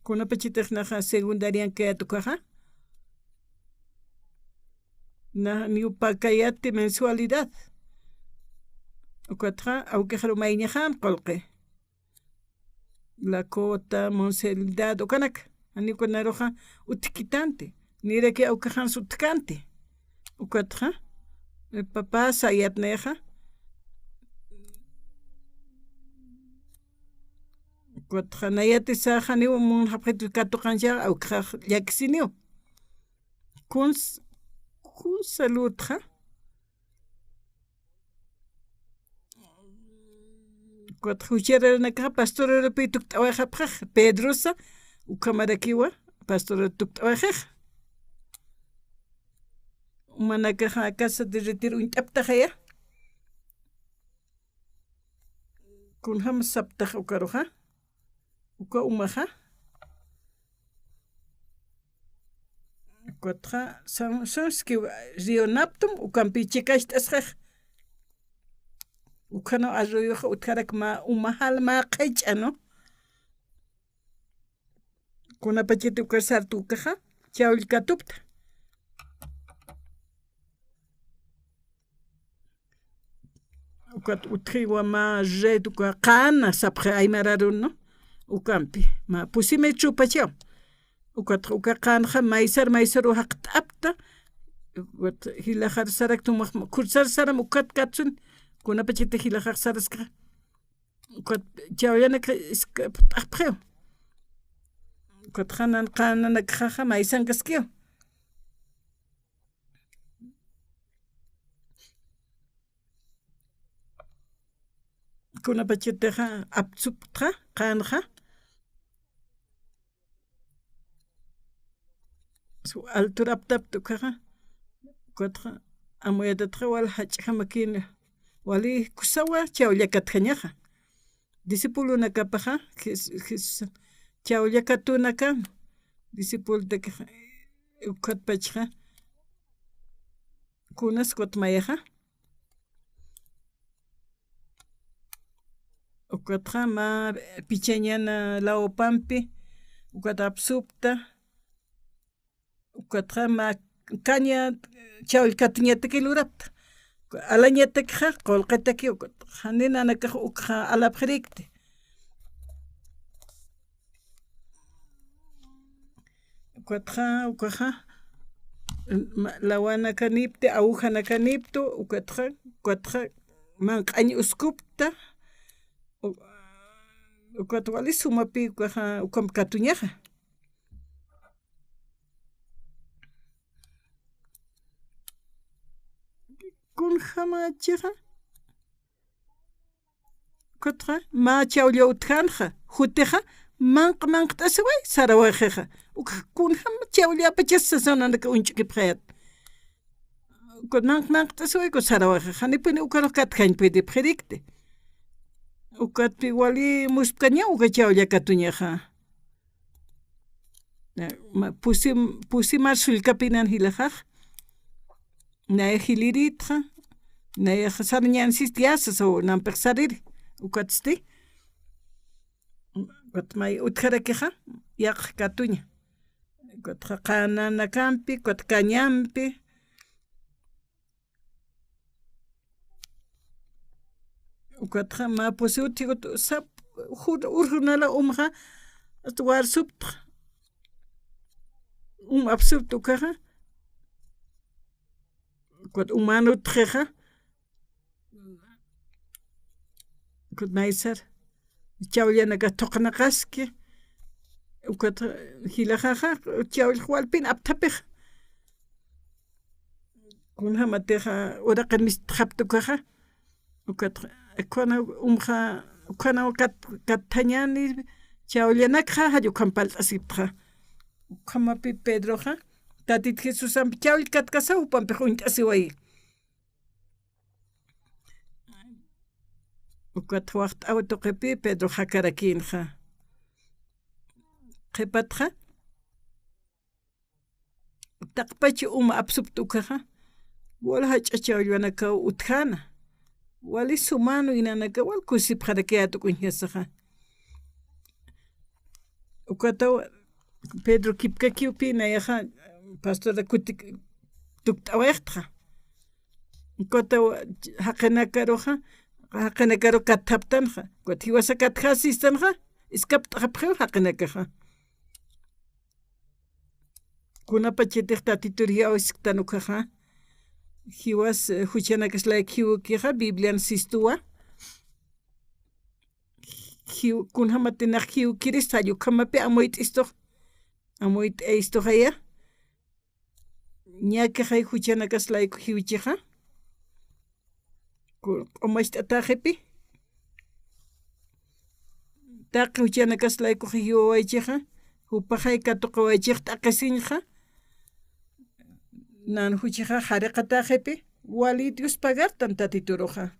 Kunapachatix naxa secundarian kayat ukaxa. Na, niw pakayati mensualidad. Ukatxa, awkixaru mayñaxan qulqi. La cuota, mensualidad, ukanak. Jani ukanaruxa utjkitanti. Niraki awkixans utjkanti. Ukatxa, eh, papá sayatnixa. Ukatxa nayatisa janiw munxapxitu katuqancha, awkixax llakisiniw. Kuns, kuns saludxa. Ukatxa juchararanakaxa pastorarapi tukt'awayxapxax, Pedrosa, ukhamarakiwa, pastorarapi tukt'awayxax. Umanakaxa casa de retiro uñt'aptaxaya. Kunjam saptax ukaruxa. Uka umaxa. Ukatxa, san-, sanski río Naptum, ukampi chikacht'asxax. Ukhanaw arroyoxa utjarak mä, umajal mä qhich'a, ¿no? Kunapachati uka sartu ukaxa, chawllkatupta. Ukat utjiwa mä red uka qana sapxi aymararun, ¿no? Ukampi, mä pusimi chupachaw. Ukat uka qanxa maysar maysaru jaqt'apta. Ukat jilaxar sarak tumax, khursar saram ukat katsun. Kunapachati jilaxax saraska. Ukat chawllanaka iskapt'apxiw. Ukat janan qananakxaxa maysankaskiw. Kunapachatixa apsuptxa, qanxa. Su altura aptapta ukaxa. Ukatxa, amuyatatxa wal jach'jamakina. Wali kusawa chawllakatjañaxa. Discipulonakapaxa, Jes-, Jes-, chawllakatunaka, discipultakixa, ukatpachxa, kunas kutmayaxa. Ukatxa mä pichañan lawpampi, ukat apsupta, ukatxa mä kaña chawllkatuñataki lurapta. Alañatakixa, qulqitaki, ukat jani nanakax ukxa alapxirikti. Ukatxa, ukaxa, ma-, lawanakanipti, agujanakanipt, ukatxa, ukatxa, manq'añ uskupta, u-, ukat wali sumapi, ukaxa, ukamp katuñaxa. Kunjamachixa, ukatxa, mä chawlla utjanxa, jutixa, manq-, manqt'asiway, sarawayxixa. Ukxa, kunjam chawllapachas sasananaka uñch'ukipxayat. Ukat manq-, manqt'asiway, ukat sarawayxixa. Janipuni ukarux katjañ pidipxirikti. Ukatpi wali muspkaña, uka chawlla katuñaxa. Na, ma, pusim, pusimar sullkapï nan jilaxax. Nayax jilïritxa, nayax sarñänsisti yäsa, saw nampix sariri, ukatsti. Ukat may utjarakixa, yaqha katuña. Ukatxa qananakampi, ukat kañampi. Ukatxa mä pusi utji, ukat sap, jur, urjunala umxa, hasta warsuptxa. Um apsupta ukaxa. Ukat uman utjixa. Ukat naysar. Chawllanakax thuqnaqaski. Ukat jilaxaxa, chawllax walpin apthapix. Kunjamatixa, uraqin mistxapta ukaxa. Ukat, ukhana umxa, ukhana kat, kathañäni, chawllanakxa, jall ukham palt'asiptxa. Ukhamapi Pedroxa, Tatit Jesusampi chawll katkasa, jupampix uñt'asiwayi. Ukat waxt'aw tuqipi Pedro jakarakïnxa. Qhipatxa, taqpach uma apsupta ukaxa, wal jach'a chawllanakaw utjäna, wali sumän inanakaw wal kusipxarakiyät uñjasaxa. Ukataw Pedro kipkakiwpi nayaxa pastora kutik tukt'awayxtxa. Ukataw jaqinakaruxa, jaqinakaru kathaptanxa. Ukat jiwasa katjasistanxa, iskapt'xapxiw jaqinakaxa. Kunapachatix Tatitur jiwasktan ukaxa, jiwas, eh, juchanakaslay jiwkixa, Biblian sistuwa. Jiw, kunjamatinax jiwkirista, jall ukhamapi amuyt'istux, amuyt'ayistuxaya. Ñakixay juchanakaslayku jiwchixa. Ku, q'umacht'atäxipi. Taqi juchanakaslaykuxa jiwawaychixa, jupaxay katuqawaychix t'aqhisiñxa. Nan juchixa jariqatäxipi, wali Dios pagartan Tatituruxa.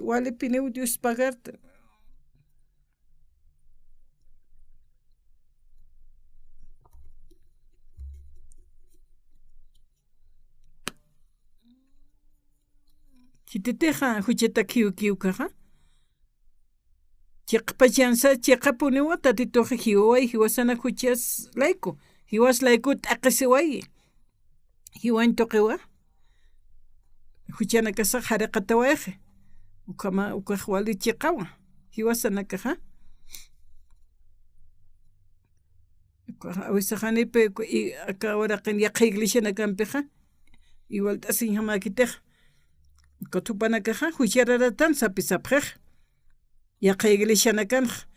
Walipiniw Dios pagartan. Khititixa juchatak jiwkiw ukaxa. Chiqpachansa, chiqapuniwa Tatituxa jiwaway, jiwasanak juchas layku, jiwas layku t'aqhisiwayi. Jiwañ tuqiwa, juchanakasax jariqatawayxi. Ukhama, ukax wali chiqawa, jiwasanakaxa. Ukax awisaxanipi, uka, i, aka uraqin yaqha iglesianakampixa, iwalt'asiñjamäkitix. Ukat jupanakaxa, juchararatan sapisapxix. Yaqha iglesianakanxa,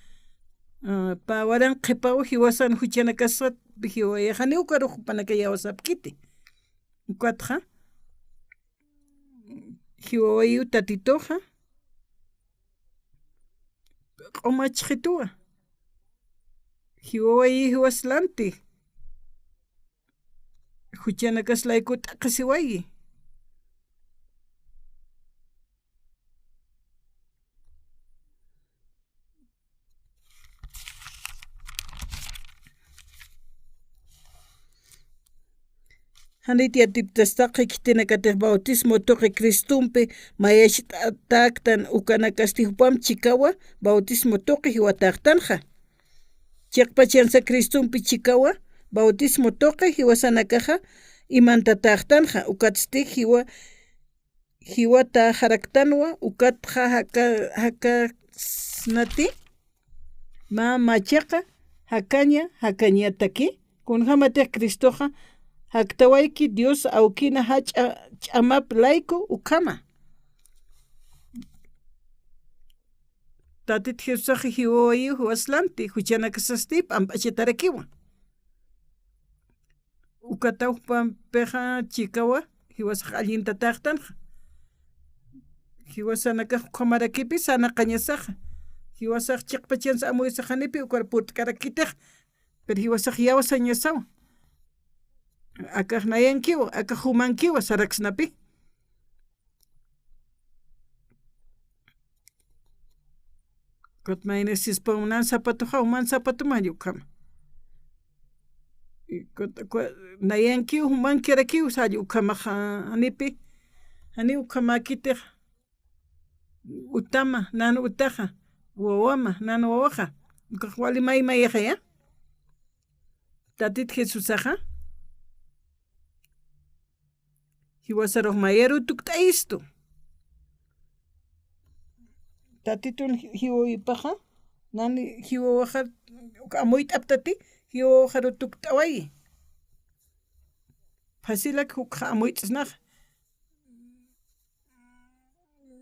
ah, pä waranqa qhipaw jiwasan juchanakasat, jiwayxani ukarux jupanaka yawsapkiti. Ukatxa, jiwawayiw Tatituxa, q'umachxituwa. Jiwawayi jiwas lanti. Juchanakaslayku t'aqhisiwayi. Janit yatipt'astaxa khitinakatix bautismo tuqi Cristompi mayacht'atäktan ukanakasti jupam chikawa bautismo tuqi jiwatäktanxa. Chiqpachansa Cristompi chikawa bautismo tuqi jiwasanakaxa imantatäktanxa, ukatsti jiwa jiwatäxaraktanwa, ukatxa jaka-, jakasnati, mä machaqa, jakaña, jakañataki, kunjamatix Cristoxa jaktawayki Dios awkina jach'a ch'amap layku ukhama. Tatit Jesusax jiwawayiw jiwas lanti, juchanakasasti p'amp'achatarakiwa. Ukataw jupampixa chikawa, jiwasax allintatäktanxa. Jiwasanakax ukhamarakipi sarnaqañasaxa. Jiwasax chiqpachansa amuysaxanipi ukar purt'karakitix. Pero jiwasax yawsañasawa. Akax nayankiwa, akax jumankiwa saraksnapi. Ukat mayni sispa uman sapatuxa, uman sapatuman ukhama. Ku-, ku-, nayankiw jumankirakiw sall ukhamaxa, janipi, janiw ukhamäkitix, utama, nan utaxa, wawama, nan wawaxa, ukax wali maymayaxaya. Tatit Jesusaxa, jiwasarux mayaruw tukt'ayistu. Tatitun ji-, jiwawipaxa, nan jiwawaxar, uk amuyt'aptati, jiwawaxaruw tukt'awayi. Facilak jukxa amuyt'snax.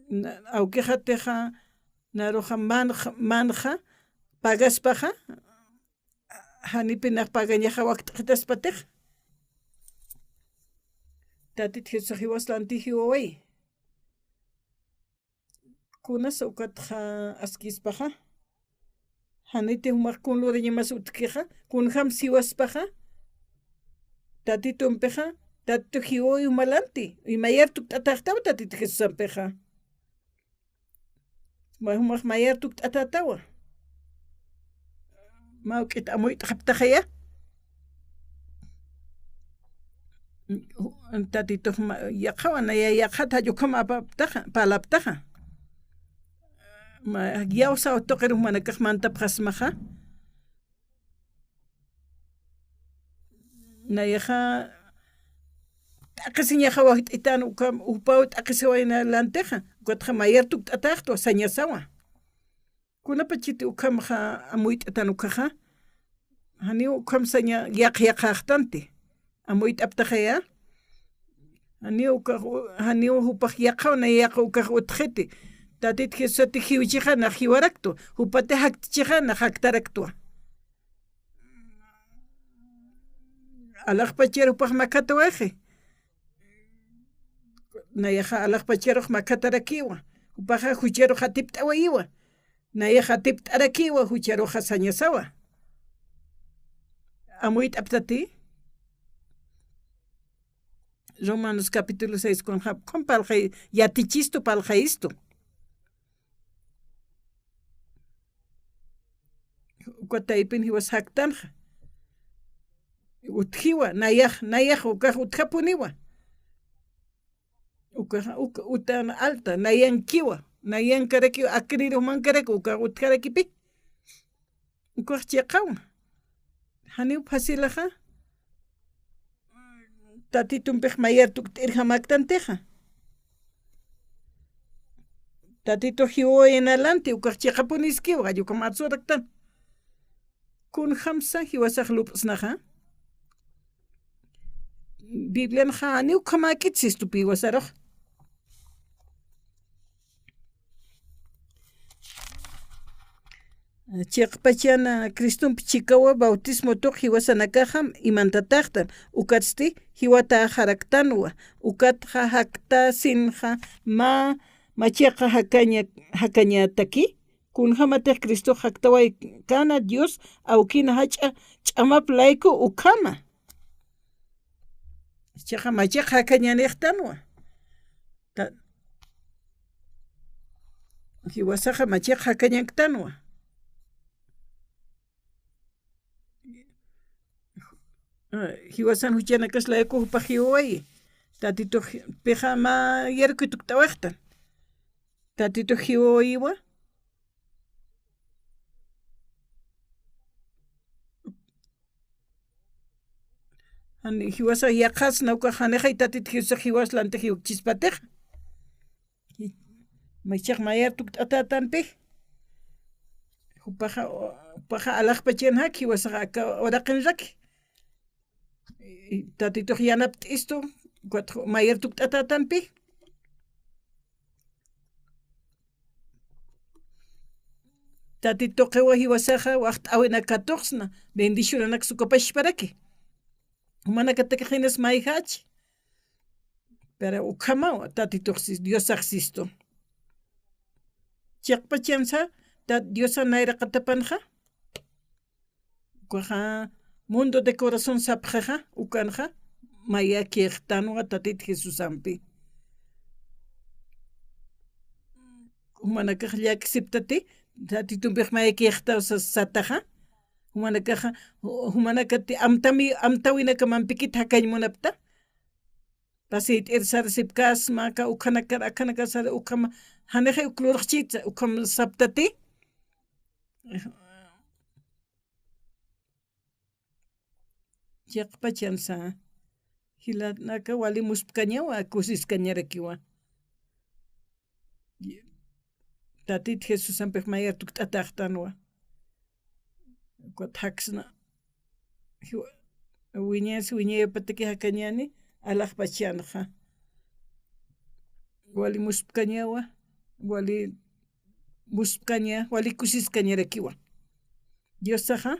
Na-, awkixatixa, naruxa manx-, manxa, pagaspaxa, janipi nax pagañaxa wakt'xitaspatix. Tatit Jesusax jiwas lanti jiwawayi. Kunas ukatxa askispaxa. Janiti jumax kun lurañamas utjkixa, kunjam siwaspaxa. Tatitumpixa, Tatitu jiwawi juma lanti, y mayar tukt'ataxtaw Tatitu Jesusampixa. Ma jumax mayar tukt'atätawa. Mä juk'it amuyt'xaptaxaya. Tatitux ma-, yaqhawa, naya yaqhat jall ukham apaptaxa, parlaptaxa. Ma, yawsaw tuqir jumanakax mantapxasmaxa. Nayaxa t'aqhisiñaxa wakt'itan ukham, jupaw t'aqhisiwayna lantixa, ukatxa mayar tukt'ataxtwa sañasawa. Kunapachiti ukhamxa amuyt'atan ukkhaxa, janiw ukham saña yaqha yaqhaxtanti, amuyt'aptaxaya. Janiw ukax u-, janiw jupax yaqhaw, naya yaqha ukax utjxiti. Tatit Jesusati jiwchixa nax jiwaraktwa, jupati jaktchixa nax jaktaraktwa. Alaxpachar jupax makhatawayxi. Nayaxa alaxpacharux makhatarakiwa. Jupaxa jucharux atipt'awayiwa. Nayaxa atipt'arakiwa, jucharuxa sañasawa. Amuyt'aptati. Romanos capítulo seis kunxa, kun parlxay, yatichistu parlxayistu. Uka taypin jiwas jaktanxa. Utjiwa, nayax, nayax ukax utjapuniwa. Ukax, uk-, utan alta, nayankiwa, nayankarakiwa, akrir jumankaraki, ukax utjarakipi. Ukax chiqawa. Janiw facilaxa. Tatitumpix mayar tukt'irjamaktantixa. Tatitu jiwawayna lanti, ukax chiqapuniskiwa, jall ukham atsuraktan. Kunjamsa jiwasax lup'snaxa. Biblianxa janiw ukhamäkit sistupi jiwasarux. Chiqpachan Cristump chikawa bautismo tuq jiwasanakaxam imantataxtan, ukatsti jiwatäxaraktanwa, ukatxa jaktasinxa mä machaqa jakaña-, jakañataki, kunjamatix Cristox jaktawaykana Dios awkina jach'a ch'amap layku ukhama. Chiqa machaqa jakañanixtanwa. Ta-, jiwasaxa machaqa jakañanktanwa. Jiwasan juchanakas layku jupax jiwawayi. Tatitux pixa mä yaruki tukt'awixtan. Tatitux jiwawayiwa. Jan-, jiwasax yaqhasna ukax janixay Tatit Jesusax jiwas lantix jiwkchispatix. Maychax mayar tukt'atätanpi. Jupaxa, jupaxa alaxpachan jak, jiwasax aka uraqinrak. Tatitux yanapt'istu, ukat mayar tukt'atätanpi. Tatituqiwa jiwasaxa waxt'äwinak katuqsna, bendicionanak sukapachparaki. Jumanakatakix inas mayjach. Pero ukhamaw Tatitux sis-, Diosax sistu. Chiqpachansa, Tat-, Diosan nayraqatapanxa. Ukaxa mundo de corazón sapxixa, ukanxa mayakixtanwa Tatit Jesusampi. Jumanakax llaksiptati, Tatitumpix mayakixtaw sa-, sataxa. Jumanakaxa, ju-, jumanakati amtami-, amtawinakamampikit jakañ munapta. Pasït'ir sarasipkasma, aka ukhanakar, akhanakar sara ukhama, janixay uk lurxchitsa, ukham saptati. Chiqpachansa, jilanaka wali muspkañawa, kusiskañarakiwa. Tatit Jesusampix mayar tukt'ataxtanwa. Ukat jaksna. Jiwa-, wiñas, wiñayapataki jakañani, alaxpachanxa. Wali muspkañawa, wali muspkaña, wali kusiskañarakiwa. Diosaxa,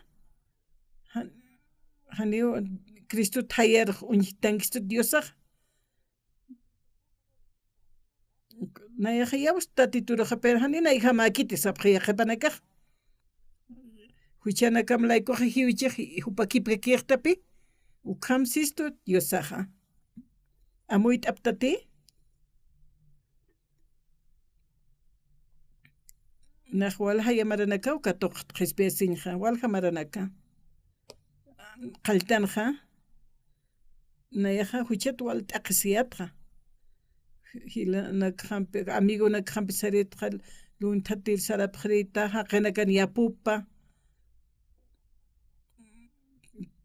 jan-, janiw Cristo thayar uñjitankistut Diosaxa. Nayaxa yawis Tatituruxa, pero jani nayjamäkiti sapxi yaqhipanakax. Juchanakam laykuxa jiwichix jupakipkakixtapi, ukham sistu Diosaxa. Amuyt'aptati. Nax walja yamaranakaw katuqxt qhispiyasiñxa, walja maranaka. Qalltanxa, nayaxa juchat wal t'aqhisiyatxa. Jilanakxampi, amigonakxampi saritxa, lunthatir sarapxirita, jaqinakan yapupa.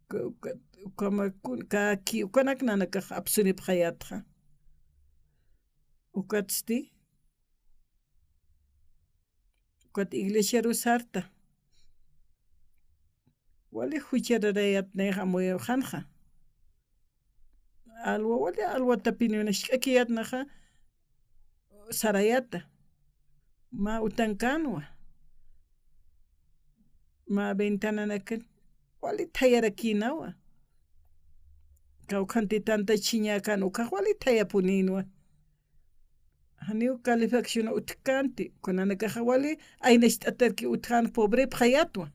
Ka-, ka-, ukama kun-, kaki, ukanak nanakax apsunipxayatxa. Ukatsti, ukat iglesiaru sarta. Wali juchararayat nayax amuyawxanxa. Alwa, wali alwatapiniw nax ch'akiyat naxa sarayata. Mä utankanwa. Mä ventananakan wali thayarakinawa. Kawkhanti tanta chiñakan ukax wali thayapuninwa. Janiw calefacción utjkanti, kunanakaxa wali aynacht'atarki utjkan pobrepxayatwa.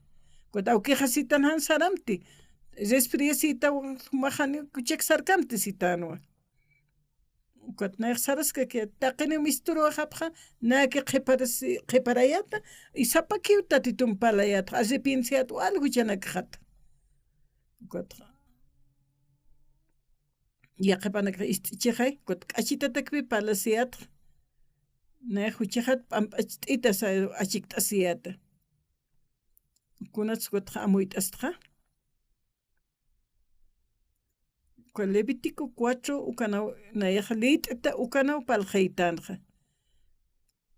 Ukat awkixasitan jan saramti, resfriasita, jumax janiw kuchak sarkamti sitanwa. Ukat nayax saraskaki, taqiniw misturuwaxapxa, naki qhiparasi-, qhiparayata, y sapakiw Tatitump parlayatxa, arrepienciat wal juchanakxat. Ukatxa. Yaqhipanakax ist'ichixay, ukat k'achitatakpi parlasiyatxa. Nayax juchaxat p'amp'acht'ita sa-, achikt'asiyata. Kunats ukatxa amuyt'astxa. Uka Levítico cuatro ukanaw, nayax lït'ta ukanaw parlxaytanxa.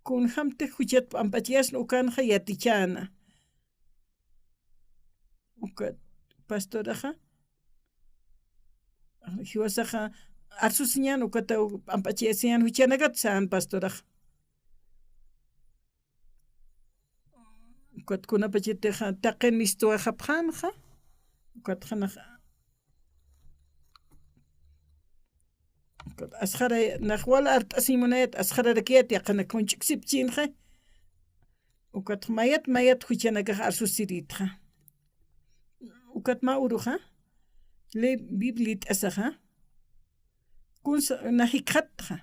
Kunjamtix juchat p'amp'achayasna ukanxa yatichäna. Ukat pastoraxa, jiwasaxa arsusiñän ukataw p'amp'achayasiñän juchanakat sän pastoraxa. Ukat kunapachatixa taqin mistuwaxapxänxa, ukat janax, ukat asxaray, nax wal art'asiñ munayat, asxararakiyat yaqhinak kunch'uksipchïnxa, ukat mayat, mayat juchanakax arsusirïtxa. Ukat mä uruxa, ley Biblia lït'asaxa, kunsa, nax jikxatxa.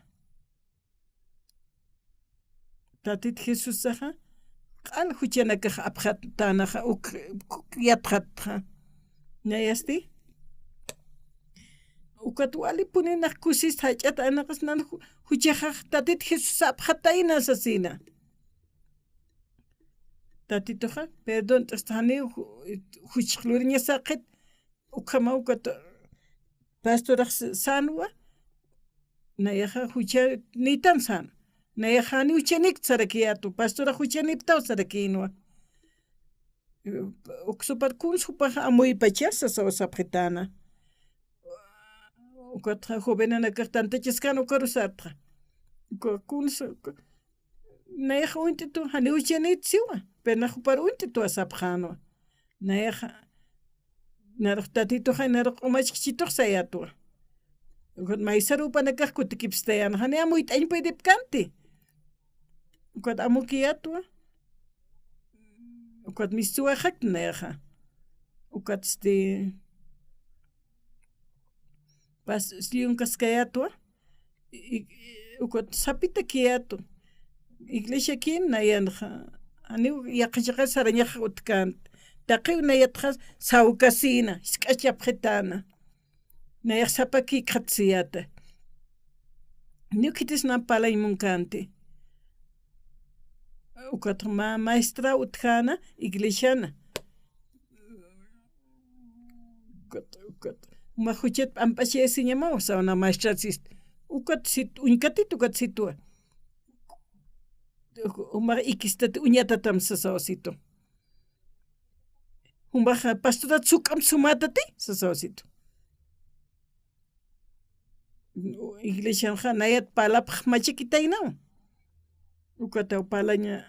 Tatit Jesusaxa, q'al juchanakax apxatänaxa, uk, uk yatxatxa. Nayasti, ukat walipuni nax kusis jach'at anaqas nan ju-, juchaxax Tatit Jesús apxatayna sasina. Tatituxa, perdón, t'asta janiw ju-, juchx luriñasaqit, ukhama ukat pastorax s-, sänwa, nayaxa juchanïtan sän. Nayaxa janiw juchanïkt sarakiyätwa, pastorax juchanïptaw sarakïnwa. Uksupar kuns jupaxa amuypachasa sasaw sapxitäna. Ukatxa jovenanakax tantachaskäna ukaru sartxa. Uka kuns, uka, nayaxa uñt'itu, janiw juchanït siwa, pero nax jupar uñt'itwa sapxänwa. Nayaxa, narux Tatituxa, narux q'umachkchitux sayätwa. Ukat maysar jupanakax kutikipstayäna, janiw amuyt'añ puedipkänti. Ukat amukiyätwa. Ukat mistuwaxakt nayaxa. Ukatsti, pas, sliyunkaskayätwa. I, i, ukat sapitakiyätwa. Iglesiakin nayanxa, janiw yaqha chiqa sarañax utjkänti. Taqiw nayatxa sawkasïna, jisk'achapxitäna. Nayax sapa kikxatsiyäta. Niw khitis na parlañ munkänti. Ukat mä maestra utjäna iglesiana. Ukat, ukat. Mä juchat p'amp'achayasiñamaw, sawa na maestrasisti. Ukat sit, uñkatit ukat sitwa. Jumax ikistat uñatatam sasaw situ. Jumax pastorat suk'amp sumätati sasaw situ. Iglesianxa nayat parlapx machakitaynaw. Ukataw parlaña,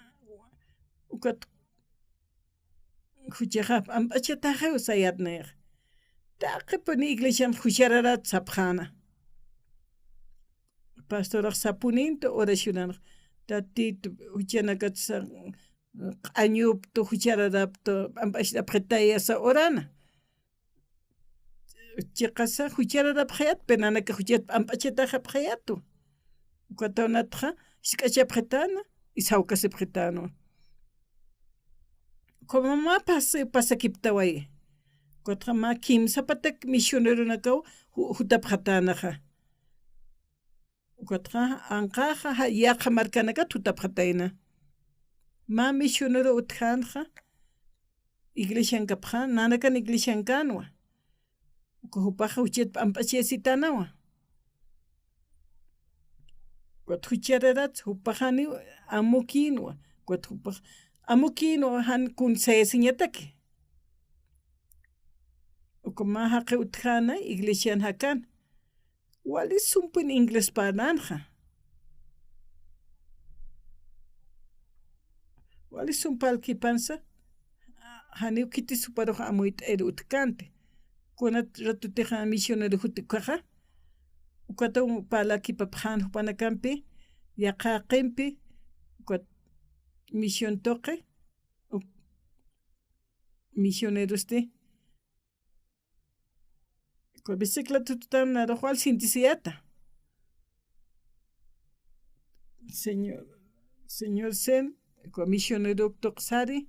ukat juchaxa p'amp'achataxiw sayät nayax. Taqipuni iglesian juchararat sapxäna. Pastorax sapunïntu oracionanx. Tatitu, juchanakatsa q'añuptu, juchararaptu, p'amp'achapxitayasa orana. Chiqasa juchararapxayät, pero nanaka juchat p'amp'achataxapxayätu. Ukataw natxa, jisk'achapxitäna, y sawkasipxitänwa. Como mä pas-, pasakiptawayi. Ukatxa mä kimsa patak misioneronakaw ju-, jutapxatänaxa. Ukatxa, anqaxa, ja-, yaqha markanakat jutapxatayna. Mä misionero utjänxa, iglesiankapxän, nanakan iglesiankänwa. Uka jupaxa juchat p'amp'achayasitänawa. Ukat juchararat, jupaxaniw amukïnwa. Ukat jupax amukïnwa jan kunsayasiñataki. Uka mä jaqi utjäna, iglesian jakan. Wali sumpin inglés parlanxa. Wali sump parlkipansa, janiw khitis juparux amuyt'ayir utjkänti. Kunat ratutixa misionero juti ukaxa, ukataw parlakipapxän jupanakampi, yaqha jaqimpi, ukat misión tuqi, uk-, misionerosti. Uka bicicleta tutan narux wal sintisiyäta. Señor, señor Sen, uka misionerop tuqsari,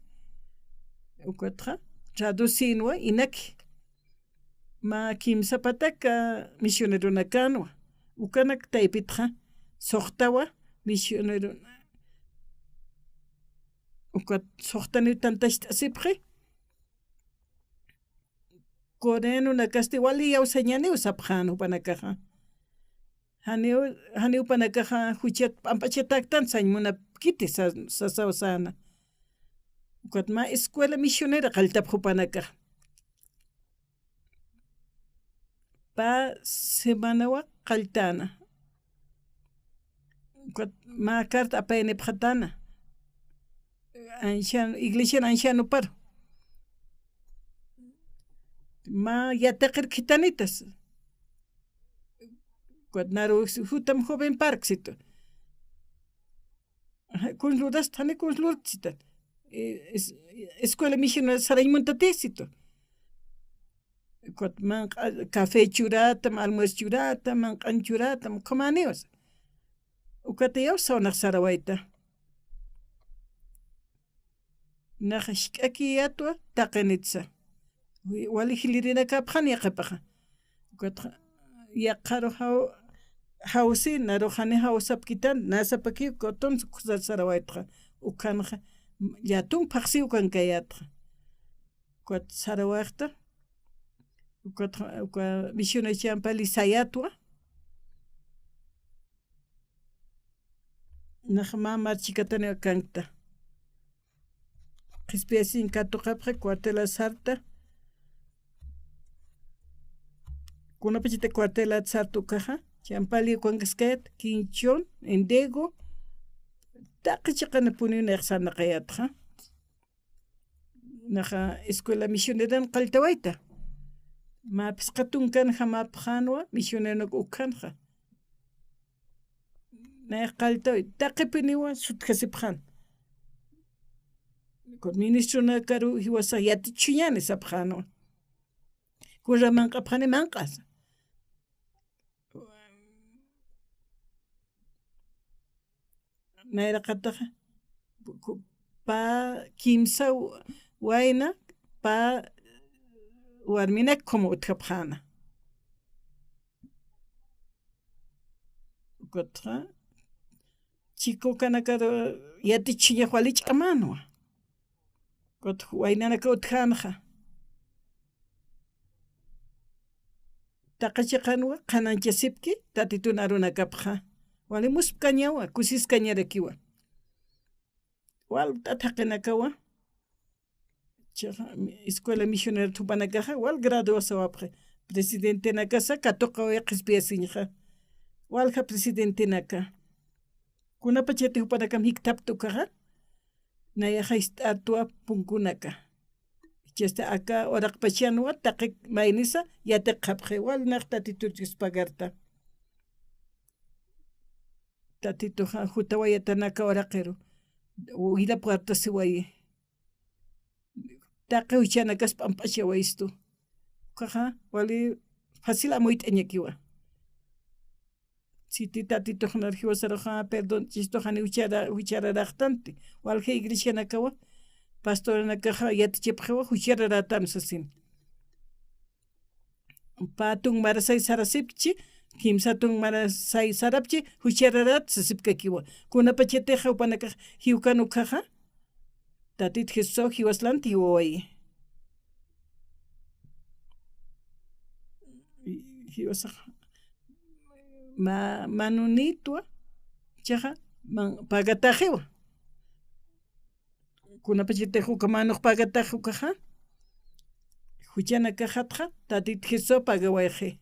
ukatxa, traducïnwa inaki. Mä kimsa patak misioneronakänwa. Ukanak taypitxa, suxtawa misionero. Ukat suxtaniw tantacht'asipxi. Coreanonakasti wali iyawsañäniw sapxän jupanakaxa. Janiw, janiw jupanakaxa juchat p'amp'achatäktan sañ munapkiti sa-, sasaw säna. Ukat mä escuela misionera qalltapx jupanakax. Pä semanawa qalltäna. Ukat mä carta apayanipxatäna. Anciano, iglesian ancianoparu. Mä yatiqir khithanitas. Ukat naru jutam joven park situ. Ajá, kuns lurasta, jani kuns lurt'sitat. Eh, es-, escuela misionera sarañ muntatïsitu. Ukat manq'a, café churatam, almuerzo churatam, manq'an churatam, ukhamäniwa. Ukat iyawsaw nax sarawayta. Nax jisk'akiyätwa taqinitsa. Wi-, wali jilïrinakapxän yaqhipaxa. Ukatxa, yaqharu jaw-, jawsi, narux jani jawsapkitan, nasapakiw, ukat tun sarawaytxa. Ukhanxa, llätum phaxsiw ukankayätxa. Ukat sarawayxta, ukat, uka misionero champali sayätwa. Nax mä marchikataniw akankta. Qhispiyasiñ katuqapxi cuartelat sarta. Kunapachita cuartelat sarta ukaxa, champali ukankaskayät, Quinchón, Endego, taqi chiqanipuniw nayax sarnaqayätxa. Naxa escuela misioneran qalltawayta. Mä phisqa tunkan jamapxänwa misioneranuk ukhanxa. Nayax qalltaway, taqipiniwa sutjasipxän. Kun ministronakaru jiwasax yatichhuñäni sapxänwa. Kuna manq'apxani manq'asa. Nayraqataxa, ku-, pä kimsa wayna, pä warminak ukham utjapxäna. Ukatxa, chika ukanakar yatichiñax wali ch'amänwa. Ukatxa waynanaka utjänxa. Taqi chiqanwa qhanañchasipki Tatitun arunakapxa. Wali muspkañawa, kusiskañarakiwa. Walt'at jaqinakawa. Chiqa, escuela misionera jupanakaxa, wal graduasawapxi. Presidentenakasa katuqaway qhispiyasiñxa. Walja presidentenaka. Kunapachati jupanakam jikthapta ukaxa, nayaxa ist'artwa punkunaka. Jichhasti aka uraqpachanwa taqi maynisa yatiqxapxi, wal nax Tatitur Dios pagarta. Tatituxa jutawayatana aka uraqiru, wira puertasiwayi. Taqi juchanakas p'amp'achawayistu. Ukaxa, wali fácil amuyt'añakiwa. Siti Tatitux nar jiwasaruxa perdonchistu, jani juchara-, juchararaxtanti. Walja iglesianakawa, pastoranakaxa yatichipxiwa, juchararätan sasin. Pä tunmara say sarasipchi, kimsa tunmara say sarapchi, juchararat sasipkakiwa. Kunapachatixa jupanakax jiwkan ukhaxa, Tatit Jesusaw jiwaslanti jiwawayi. Jiwasax ma-, manunitwa, chiqa, man-, pagataxiwa. Kunapachatix uka manux pagatax ukaxa, juchanakaxatxa, Tatit Jesusaw pagawayxi.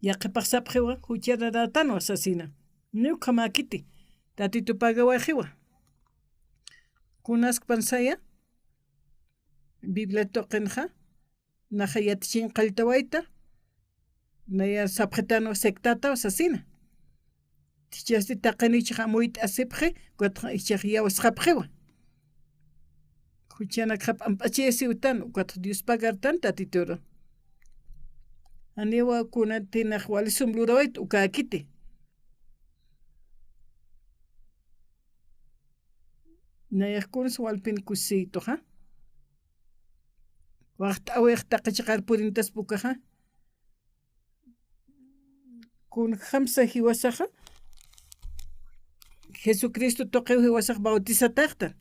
Yaqhipax sapxiwa, juchararätanwa sasina. Ni ukhamäkiti, Tatitu pagawayxiwa. Kunaskpan saya, Biblia tuqinxa, naxa yatichiñ qalltawayta, naya sapxitanwa sectataw sasina. Jichhasti taqiniw ichax amuyt'asipxi, ukatxa ichax iyawsxapxiwa. Juchanakxa p'amp'achayasiwtan, ukatxa Dios pagartan Tatituru. Janiwa kunatinax wali sum lurawayta ukäkiti. Nayax kuns walpin kusisiytuxa. Waxt'awix taqi chiqar purintaspa ukaxa. Kunjamsa jiwasaxa, Jesucristo tuqiw jiwasax bautizatäxtan.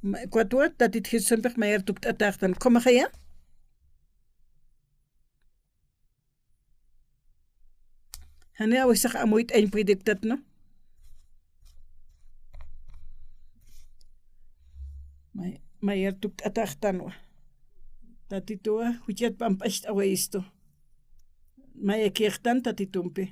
Ma-, ukatwa Tatit Jesusampix mayar tukt'atäxtan. Ukhamaxaya. Jani awisax amuyt'añ puediptatnu. May-, mayar tukt'atäxtanwa. Tatituwa, juchat p'amp'acht'awayistu. Mayakïxtan Tatitumpi.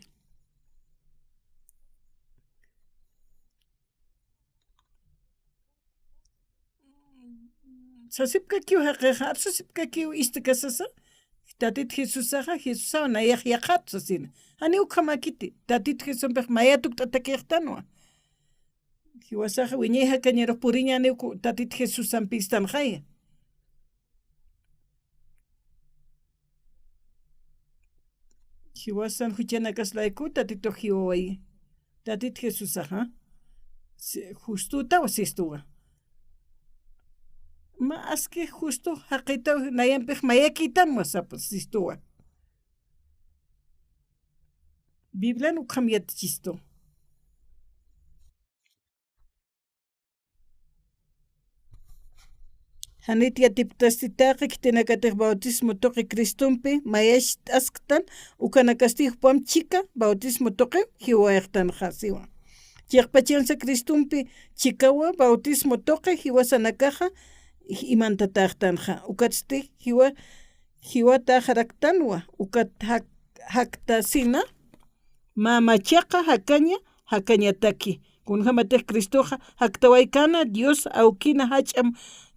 Sasipkakiw jaqixa, arsasipkakiw istikasasa, Tatit Jesusaxa, Jesusaw nayax yaqhat sasina. Jani ukhamäkiti, Tatit Jesusampix maya tukt'atakïxtanwa. Jiwasaxa wiñay jakañarux puriñäniw ku-, Tatit Jesusampistanxaya. Jiwasan juchanakas layku Tatitux jiwawayi. Tatit Jesusaxa, si-, justutaw sistuwa. Mä aski justu jaqitaw nayampix mayakïtanwa sapa sistuwa. Biblian ukham yatichistu. Janit yatipktasti taqi khitinakatix bautismo tuqi Cristompi mayacht'asktan, ukanakasti jupam chika bautismo tuqi jiwayxtanxa siwa. Chiqpachansa Cristompi chikawa bautismo tuqi jiwasanakaxa imantatäxtanxa. Ukatsti jiwa, jiwataxaraktanwa, ukat jak-, jaktasina, mä machaqa jakaña, jakañataki. Kunjamatix Cristoxa jaktawaykana Dios awkina jach'a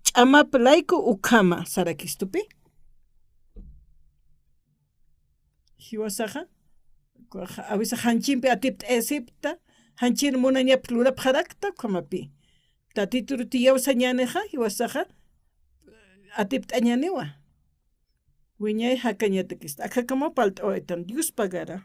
ch'amap layku ukhama, sarakistupi. Jiwasaxa, a veces janchimpi atipt'ayasipta, janchin munañap lurapxarakta ukhamapi. Tatitur tiyawsañänixa, jiwasaxa atipt'añäniwa. Wiñay jakañatakista. Akhakamaw parlt'awaytan, Dios pagara.